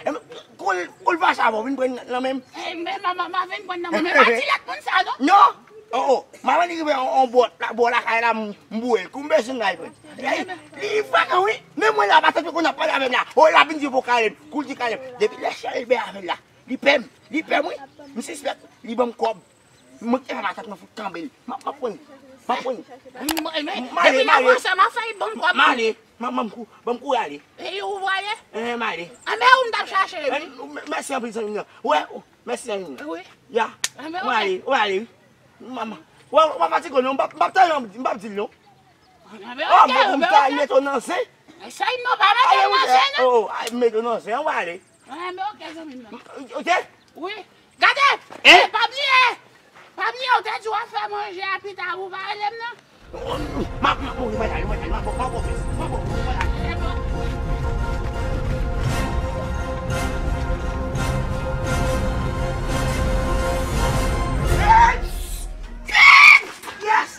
kou l, kou l fache avè w, vin pran nan men m. Ey, men, ma, ma, ma vin pran nan men m, men pa di lòt moun sa, non? Non! Oh, oh, m ap annik rive on, on bò, la, bò lakay la, m, m boure l. Kou m bezwen l, m al pran. Li, li frekan, wi. Men mwen la, matant mwen konn ap pale avè m la. Oh, l ap vin di pou Kaleb. Kou l di Kaleb. Depi lè Chèlbè avè l la, li pè m. Li pè m, wi. M sispèk. Li ban m kòb. Mwen ki te fè matant mwen fout kanbe l. M ap, m ap pran l. M ap pran. M ale, m ale. M ale. M ap, m ap kou, ban m kou ale. E ou prale? Eh, m ale. Anben ou m t ap chache wi. Mèsi anpil zanmi m nan. Wè, mèsi zanmi m nan. Wi. Ya. Anben ou ale, ou ale wi. Manman. Wè, ou pa fatige non, m p ap, m p ap tann, m p ap di l non. Anben oke, anben oke. Mete w nan zen. Eseye non, pa mete l nan zen non. Oh, mete w nan zen, ou ale. Anben oke zanmi m nan. Oke? Wi. Gade! Eh? Pa bliye! Pa bliye, ou te di w ap fè manje a pita, ou pa rele m non? M ap, m ap mouri, mwen ale, mwen ale, m ap, m ap, m ap, m ap, m ap, mwen ale. Yes! Yes!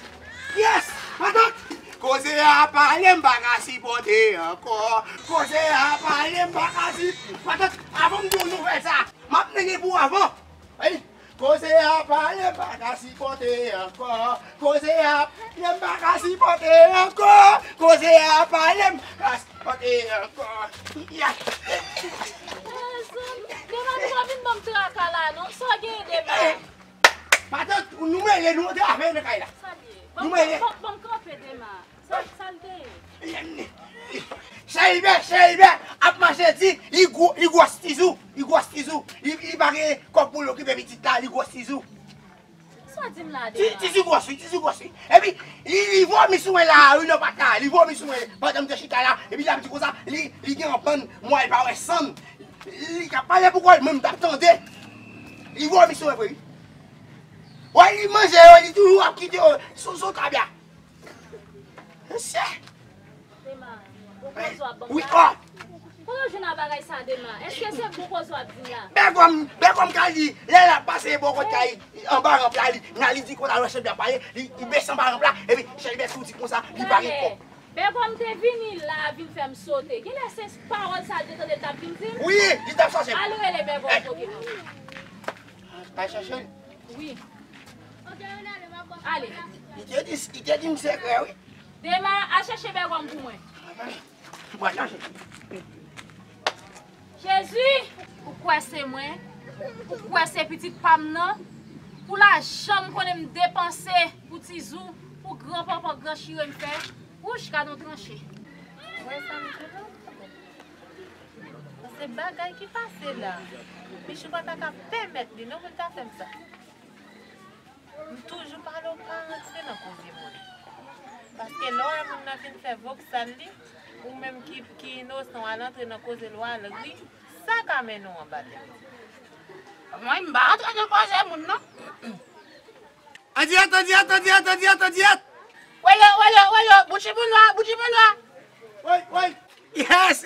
Yes! Matant! Koze a pale m pa ka sipòte ankò. Koze a pale m pa ka si-, matant, avan m di w nouvèl sa, m ap mennen pou avan. Ey, koze a pale m pa ka sipòte ankò. Koze a pale m pa ka sipòte ankò. Koze a pale m pa ka sipòte ankò. Ya. Dema, nou pa vin ban m traka la non. Sa w gen Dema? Matant, nou mele, nou antre avè nan kay la. Sa l ye? Nou mele. Ban m kanpe Dema. Sa, sa l te ye? Chèlibè, Chèlibè ap mache di, li gwo, li gwòs tizou, li gwòs tizou. Li, li pa gen kòb pou l okipe pitit la, li gwòs tizou. Sa w di m la Dema? Ti, tizou gwòs wi, tizou gwòs wi. Epi, li, li vomi sou mwen la, wi, nan pat la, li vomi sou mwen. Pandan m te chita la, epi l ap di konsa, li, li gen yon bann mwa, li pa wè sann. Li ka pale pou kò l, mwen m t ap tande. Li vomi sou mwen vre wi. Wè, li manje yo, li toujou ap kite yo sou, sou tab la. Mesye. Dema, bon koze w ap ban m la. Kote w jwenn a bagay sa Dema? Èske se bon koze w ap di m la? Bègòm, Bègòm ka di, lè l ap pase bò kot kay, anba ranp la, li, nan li di konsa, lè chèf la pale, li, li bese anba ranp la, epi chèf la tou di konsa, li pa gen kòb. Bègòm te vini la, vin fè m sote. Genlè se pawòl sa l te tande l t ap vin di m. Wi, li t ap chache m. Al rele Bègòm pote m. Al chache l? Wi. Ale. Li te di, li te di m sekrè, wi. Dema, al chèche Bègòm pou mwen. Mwen chache. Jezi, ou kwè se mwen? Ou kwè se pitit pa m nan? Pou lajan m konnen m depanse pou tizou, pou gran panpan, gran chire m fè? Wouch, gad on tranche. Ou wè sa m di w la? Se bagay ki pase la. Michou pa ta ka pèmèt li non pou l ta fè m sa. M toujou pale w pa rantre nan koze moun. Paske lè w wè moun nan fin fè voksal li, ou menm ki, ki inosan w al antre nan koze l, w al ri, sa ka mennen w anba tèt. Mwen, m pa rantre nan koze moun non. Andyèt, andyèt, andyèt, andyèt, andyèt. Welo, welo, welo, bouchi pou nwa, bouchi pou nwa. Woy, woy. Yes!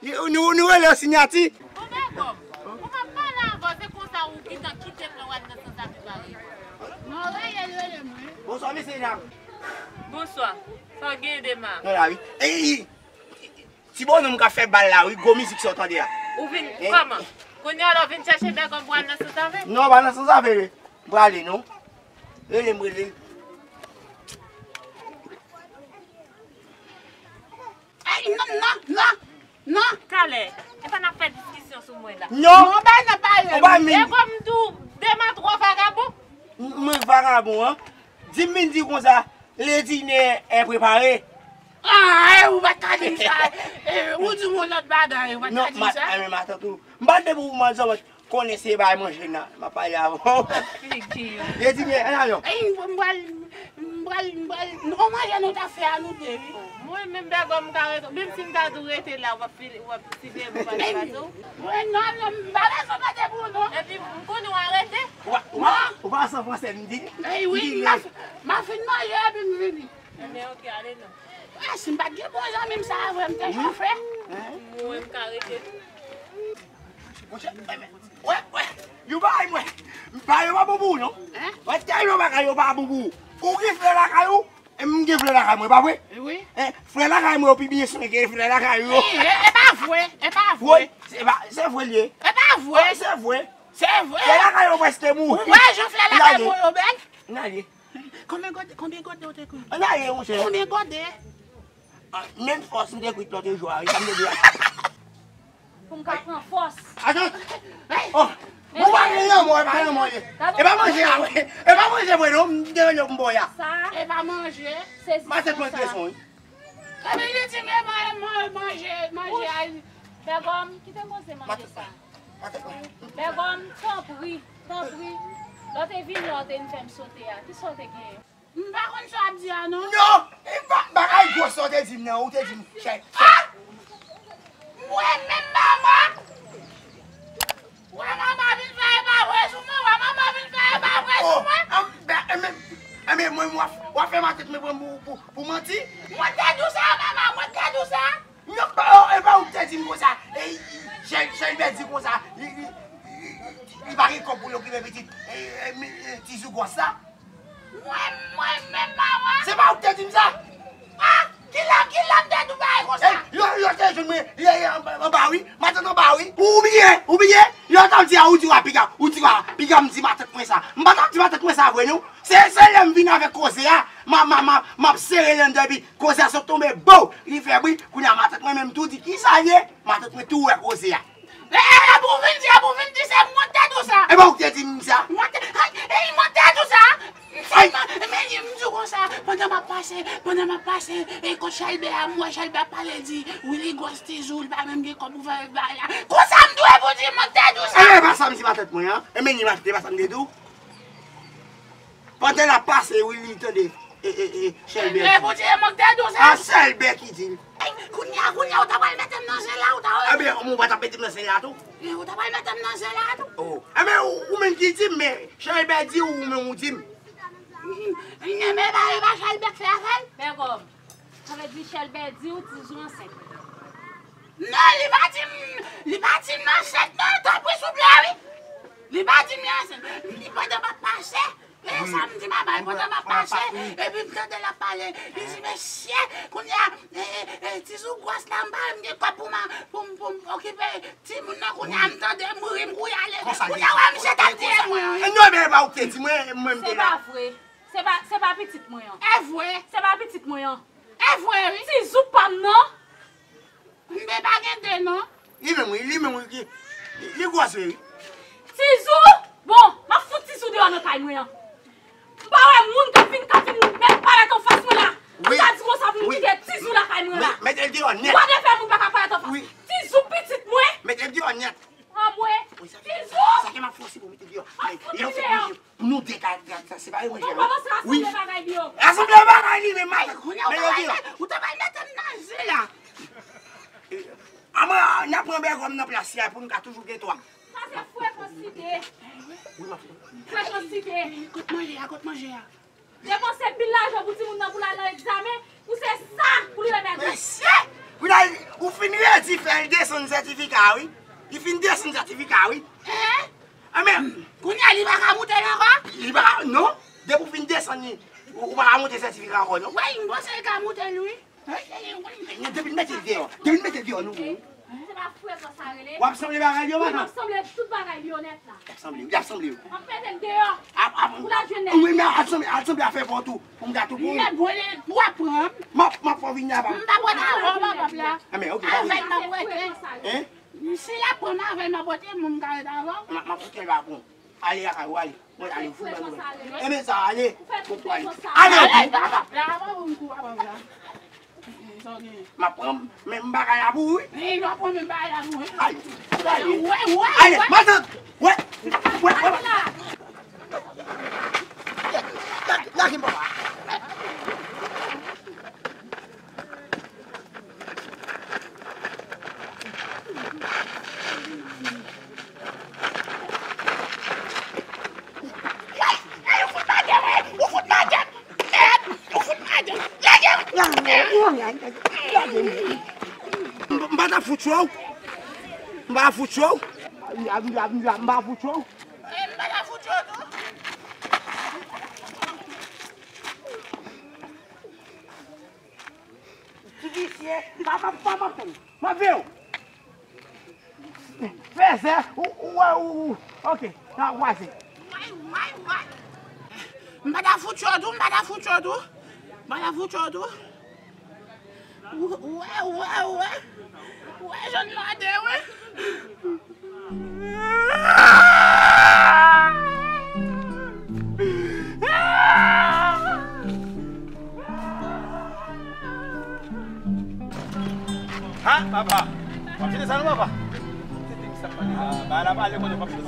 Nou, nou rele yo sinyati. Bon, Bègòm, ou pa pale avè w, se konsa ou gentan kite m nan w al nan sans avè parèy. Non, rele l, rele mwen. Bonswa, mesye dam. Bonswa. Sa w gen, Dema? Nou la, wi. Ey! Ti bonòm k ap fè bal la, wi, gwo mizik sa w tande a. Ou vin kòman? Kounye a la w vin chèche Bègòm pou al nan sans avè? Non, pa nan sans avè, wi. M prale, non. Rele m, rele m. Ay, non, non, non, non. Talè, e pa n ap fè diskisyon sou mwen la. Non. Non, bay nan pale, wi. Bègòm tou, Dema twò vagabon. M, mwen vagabon, an? Di m vin di konsa, le dîner est préparé. Ah, ou pa t ka di m sa. Eh, ou di m yon lòt bagay, ou pa t ka di m sa. Non, men matant ou. M pa t de pou manzè, mwen konnen se bay manje nan. M ap pale avè w. Figi w. Le dîner, ann al non. Ey, m pral, m pral, m pral. On manje nou ta fè a nou de, wi. Mwen menm Bègòm m ka rete, menm si m ta tou rete la, w ap file, w ap siveye m, w ap pase w. Mwen non, non, m pa bezwen mande pou ou non. Epi m konnen w arete. Ou pa, ou pa, ou pa san fransè m di. Ey, wi, m a fin manje epi m vini. Ebyen, oke, ale non. Ah, si m pa t gen bon zanmi m sa a vre, m te chofe. Mwen, m ka rete. Monchè, wè, wè, yo bagay mwen. M pa, yo pa bon pou ou, non. Wè, tèlman bagay yo pa bon pou ou. Ou gen frè lakay ou, e m gen frè lakay mwen, pa vre? Wi. Frè lakay mwen yo pi byen swen ke frè lakay ou yo. E, e, e pa vre, e pa vre. Wi, se pa, se vre l ye. E pa vre. Wi, se vre. Se vre. Frè lakay ou prèske mouri. Ou wè jan frè lakay mwen yo bèl? N ale. Konbyen gòdè, konbyen gòdè ou te kwit? Ann ale, monchè. Konbyen gòdè? Ah, menm fòs m te kwit lòt jou a, wi, sa m te di a. Pou m ka pran fòs. Atann! Oh! Ou pa gen lanmò, e pa lanmò ye. E pa manje a vre. E pa manje vre non, m te rele w m ba w ya. Sa, e pa manje. Matant mwen te son wi. Epi li di m e man- man- manje, manje a. Bègòm, kite koze manje sa. Matant mwen. Bègòm, tanpri, tanpri. Lè w te vin la, w te vin fè m sote a. Kisa w te genyen? M pa konn sa w ap di a non. Non! E pa bagay gwo sa w te di m nan, ou te di m, chè, chè. Ah! Mwen menm manman! Wè manman vin fè e pa vre sou mwen, wè manman vin fè e pa vre sou mwen. Oh, an, ben, e men, e men, mwen, w ap, w ap fè matant mwen pran m pou, pou, pou manti? Mwen te di w sa, manman, mwen te di w sa. Non, pa, oh, e pa ou ki te di m konsa. E, Chè-, Chèlbè di konsa, li, li, li, li, li pa gen kòb pou l okipe pitit, e, e, mi- e, Tizou gwòs la. Mwen, mwen menm manman. Se pa ou ki te di m sa? Ah, kilè, kilè m te di w bagay konsa? Lè, lè w te jwenn mwen, lè, lè, anba, anba wi, matant anba wi. Ou bliye, ou bliye? Lè w t ap di a, ou di w a piga, ou di w a piga m di matant mwen sa. M pa t ap di matant mwen sa vre non. Se, se lè m vin avèk koze a, m a, m a, m a, m ap sere l anndan epi koze a sot tonbe, bow! Li fè bri, kounye a matant mwen menm tou di kisa l ye, matant mwen tou wè koze a. E, e, e, pou w vin di, e pou w vin di se mwen k te di w sa. E pa ou k te di m sa? Mwen te, ay, e, mwen te di w sa. Sèlman, men, m di w konsa, pandan m ap pase, pandan m ap pase, e, kot Chèlbè a, m wè Chèlbè ap pale, di, Willy gwòs Tizou, li pa menm gen kòb pou fè bagay la. Konsa m dwe pou di, mwen k te di w sa. E, e pa sa m di matant mwen an. E men li matant, e pa sa m te di w. Pandan l ap pase, Willy tande, e, e, e, Chèlbè di. Epi, e mwen k te di w sa. A, Chèlbè ki di l. Ey, kounye a, kounye a, ou ta pral mete m nan zen la, ou ta wè. Ebyen, ou pa t ap mete m nan zen la tou? E, ou ta pral mete m nan zen la tou? Oh. Ebyen, ou, ou menm ki di m, men Chèlbè di w, ou menm ou di m. Ebyen, men pa, e pa Chèlbè k fè afè l. Bègòm, sa vle di Chèlbè di w Tizou ansent. Non, li pa di m, li pa di m ansent non, tanpri souple wi. Li pa di m li ansent. Li pandan m ap pase, e sa m di manman, pandan m ap pase, epi m tande l ap pale. Li di, mesye, kounye a, e, e, e, Tizou gwòs la, m pa menm gen kòb pou m, pou m, pou m okipe timoun nan, kounye a, m tande m ri, m kouri ale. Kounye a, wè, misye t ap tiye mwen wi. E non, men e pa ou ki te di mwen, mwen m te la. Se pa vre. Se pa, se pa pitit mwen an. E vre. Se pa pitit mwen an. E vre wi. Tizou pa m nan. M te pa gen de non. Li menm wi, li menm wi ki, li, li gwòs vre wi. Tizou? Bon, m ap fout Tizou deyò nan kay mwen an. M pa wè moun k ap vin, k ap vin met parèt anfas mwen la. Wi. Ou ta di konsa pou m kite Tizou lakay mwen la. Wi, mete l deyò nèt. Ou pa te fè moun pa ka parèt anfas. Wi. Tizou pitit mwen. Mete l deyò nèt. Anmwe. Wi, sa, Tizou! Sa ke m ap fè w si pou mete l deyò. M ap fout li deyò. Pou nou de ka, ka, ka separe manje a wi. Nou kòmanse rasanble bagay li yo. Rasanble bagay li menm, Mike. Kounye a ou ta pral mete m nan zen la. Anmwe, n ap pran bègòm nan plas li a pou nou ka toujou gen twa. Sa se frekansite. Wi, m ap. Frekansite. Kot manje a, kot manje a? Depanse pil lajan pou timoun nan pou l al nan egzamen, pou se sa pou l remèt ou. Mesye! Kounye a, ou fin redi fè l desann sètifika a wi. Li fin desann sètifika a wi. Hein? Anmwe, kounye a li pa ka moute l ankò? Li pa ka, non. Depi w fin desann li, ou, ou pa ka moute sètifika ankò non. Wi, m panse l ka moute l wi. Depi n mete l deyò, depi n mete l deyò nou. Se pa frekans sa rele. W ap sanble bagay li yo, matant? Wi, m ap sanble tout bagay li yo nèt la. Y ap sanble, y ap sanble. M ap mete l deyò. Ap, ap, pou l al jwenn nèg. Wi, men al sanble, al sanble afè pa w tou. Pou m ka tou pou ou. Lè bwè, lè bwè pran m. M ap, m ap fè w vini aba. M pa bwè nan avè w, papa la. Anmwe, ok, pa gen. Avè l m ap rete. Hein? Si l ap pran m avè l m ap rete, m ka ret avè w. M ap, m ap kite l pa pran w. Ale lakay ou, ale. Mwen ale, ou fout ban nou. Enben sa, ale. Ou fout ale. Ale, ale, papa. M ap pran menm bagay la pou ou, wi. Wi, m ap pran menm bagay la pou ou, wi. Ale, fout ale. Wè, wè, ale, wè. Matant. Wè, wè, wè. Lage, lage m, papa. Ay, ay, ou fout lage mwen, ou fout lage m. Mèd, ou fout lage m. Lage mwen. Lage mwen. M pa ta fout cho w. M pa fout cho w. M pa fout cho w. M pa ta fout cho w tou. Ti visye, m pa, m pa, m pa, m ap tann. M ap veye w. Fèzè, ou, ou, ou, ou, ok, n a kwaze. Way, way, way. M pa ta fout cho tou, m pa ta fout cho tou. M pa ta fout cho tou. Ou, ou wè, ou wè, ou wè. Ou wè, jòn mande, wi.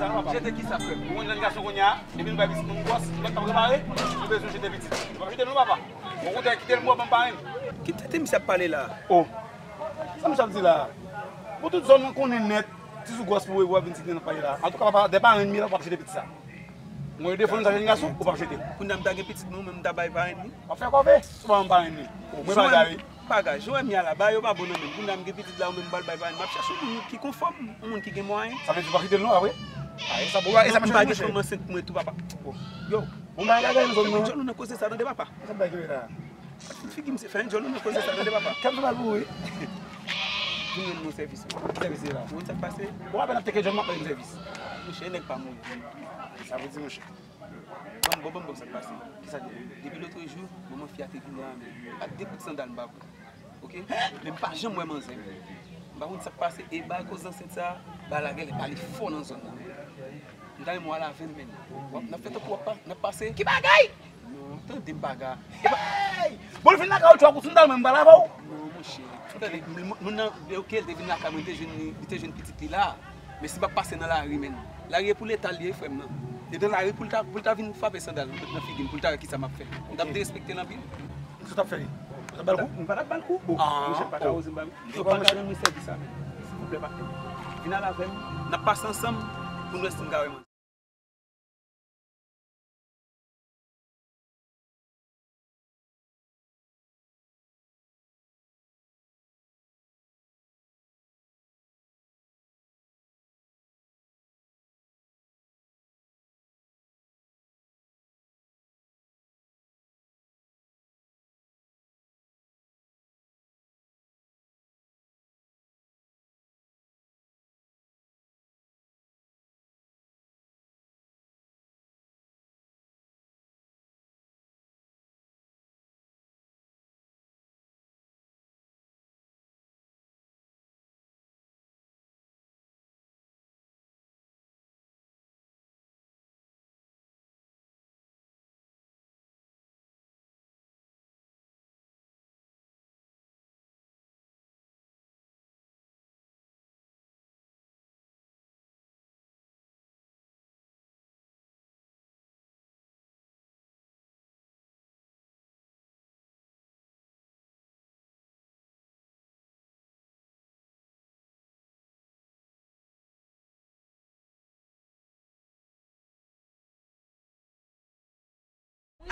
Jete kisa, frè m? Ou konn jèn gason kounye a, epi nou bay pitit nou gwòs, lòt pa prepare, nou bezwen jete pitit. Nou pa jete l non, papa. Bon, koute, kite l mò, ban m pa renmen. Ki tete misye ap pale la? Oh. Sa misye ap di la? Bon, tout zòn nan konnen nèt, ti sou gwòs pou w ap vin site nan pale la. Antouka, papa, de pa renmen la, w ap jete pitit sa. Mwen, defo nou sa jèn gason, ou p ap jete. Kounye a m ta gen pitit mwen, men m ta bay parenn li. W ap fè kòve, sou pa menm parenn li. Ou mwen bagay wi. Bagay, jan w wè m ye a la, bagay yo pa bon nan men m. Kounye a m gen pitit la, ou menm m pral bay parenn. M ap chèche yon moun ki konfòm, yon moun ki gen mwayen. Sa vle di ou pa kite l non, apre? A, e sa bon, e sa m ap chèche, monchè. M pa gen fanm ansent pou mwen tou, papa. Yo, bon bagay la gen zòn nan. Djòl ou nan koze sa, tande, papa. Sa bagay la. Figi m se fè yon djòl ou nan koze sa, tande, papa. Kèm fè mal pou ou, wi. Vin rann mwen sèvis. Ki sèvis se la? Ou konn sa k pase? Bon, apèn ap teke djòl, m ap bay m sèvis. Monchè, nèg pa mouri. Sa vle di, monchè. Bon, bon, bon, bon, sa k pase? Kisa gen? Depi lòt jou, manman fi a te vin la, men ak de kout sandal m pa pran. Oke? Men m pa janm wè manzè. M pa konn sa k pase, e bagay koz ansent sa, bagay la genlè pale fò nan zòn nan. M ta renmen w al avè m, men. W ap, n ap fè tankou w ap pa, n ap pase. Ki bagay? Non, tande m, paga. Hey! Bon, l fin lakay ou, twa kout sandal, men m pral avè w. Non, monchè. Tande, moun, moun nan, oke, l te vin lakay mwen, li te jwenn, li te jwenn pitit li la. Men si m ap pase nan lari, men. Lari e pou leta l ye, frè m nan. E nan lari pou l ta, pou l ta vin frape sandal nan figi m, pou l ta wè kisa m ap fè. M t ap derespekte l anpil. Sa w t ap fè li? Ou t ap ba l kou? M pa t ap ba l kou. Ah, monchè, pa ta oze m ba l kou. Yo pa ta rann mwen sèvis sa, men. Silvouplè, patnè. Vin al avè m. N ap pase ansanm pou n wè si n ka wè manzè.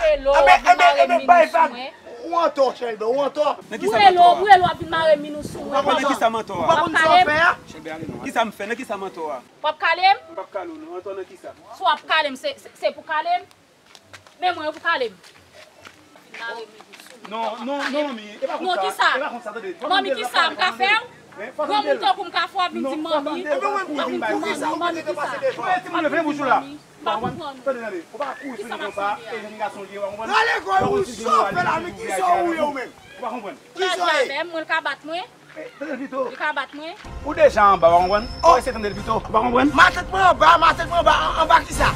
Ou rele w, ap vin mare minou sou mwen. Ou antò, Chèlbè, ou antò. Ou rele w, ou rele w, ap vin mare minou sou mwen. Nan kisa m antò a? Ou pa konn sa w fè a? Chèlbè, ale non. Kisa m fè? Nan kisa m antò a? W ap kale m? M p ap kale w non. Antò nan kisa? Si w ap kale m, se, se, se pou kale m? Men mwen, yo pou kale m. Non, non, non, manmi, e pa konn sa. Non, kisa? E pa konn sa, tande. Manmi, kisa m ka fè w? Granmoun tankou m ka fè w ap vin di manmi. Epi mwen, m tankou manmi, kisa? Timoun yo vle bouch ou la. M pa konprann. Tande, tande. Ou pa ka kouri sou li konsa, e jèn gason li ye, ou pa konprann? Rale kò ou, sa w fè la, men kisa w ye ou menm? Ou pa konprann? Kisa w ye? Mwen, l ka bat mwen. Tande l pito. Li ka bat mwen. Ou deja anba, ou pa konprann? Ou eseye tande l pito, ou pa konprann? Matant mwen anba, matant mwen anba, anba kisa?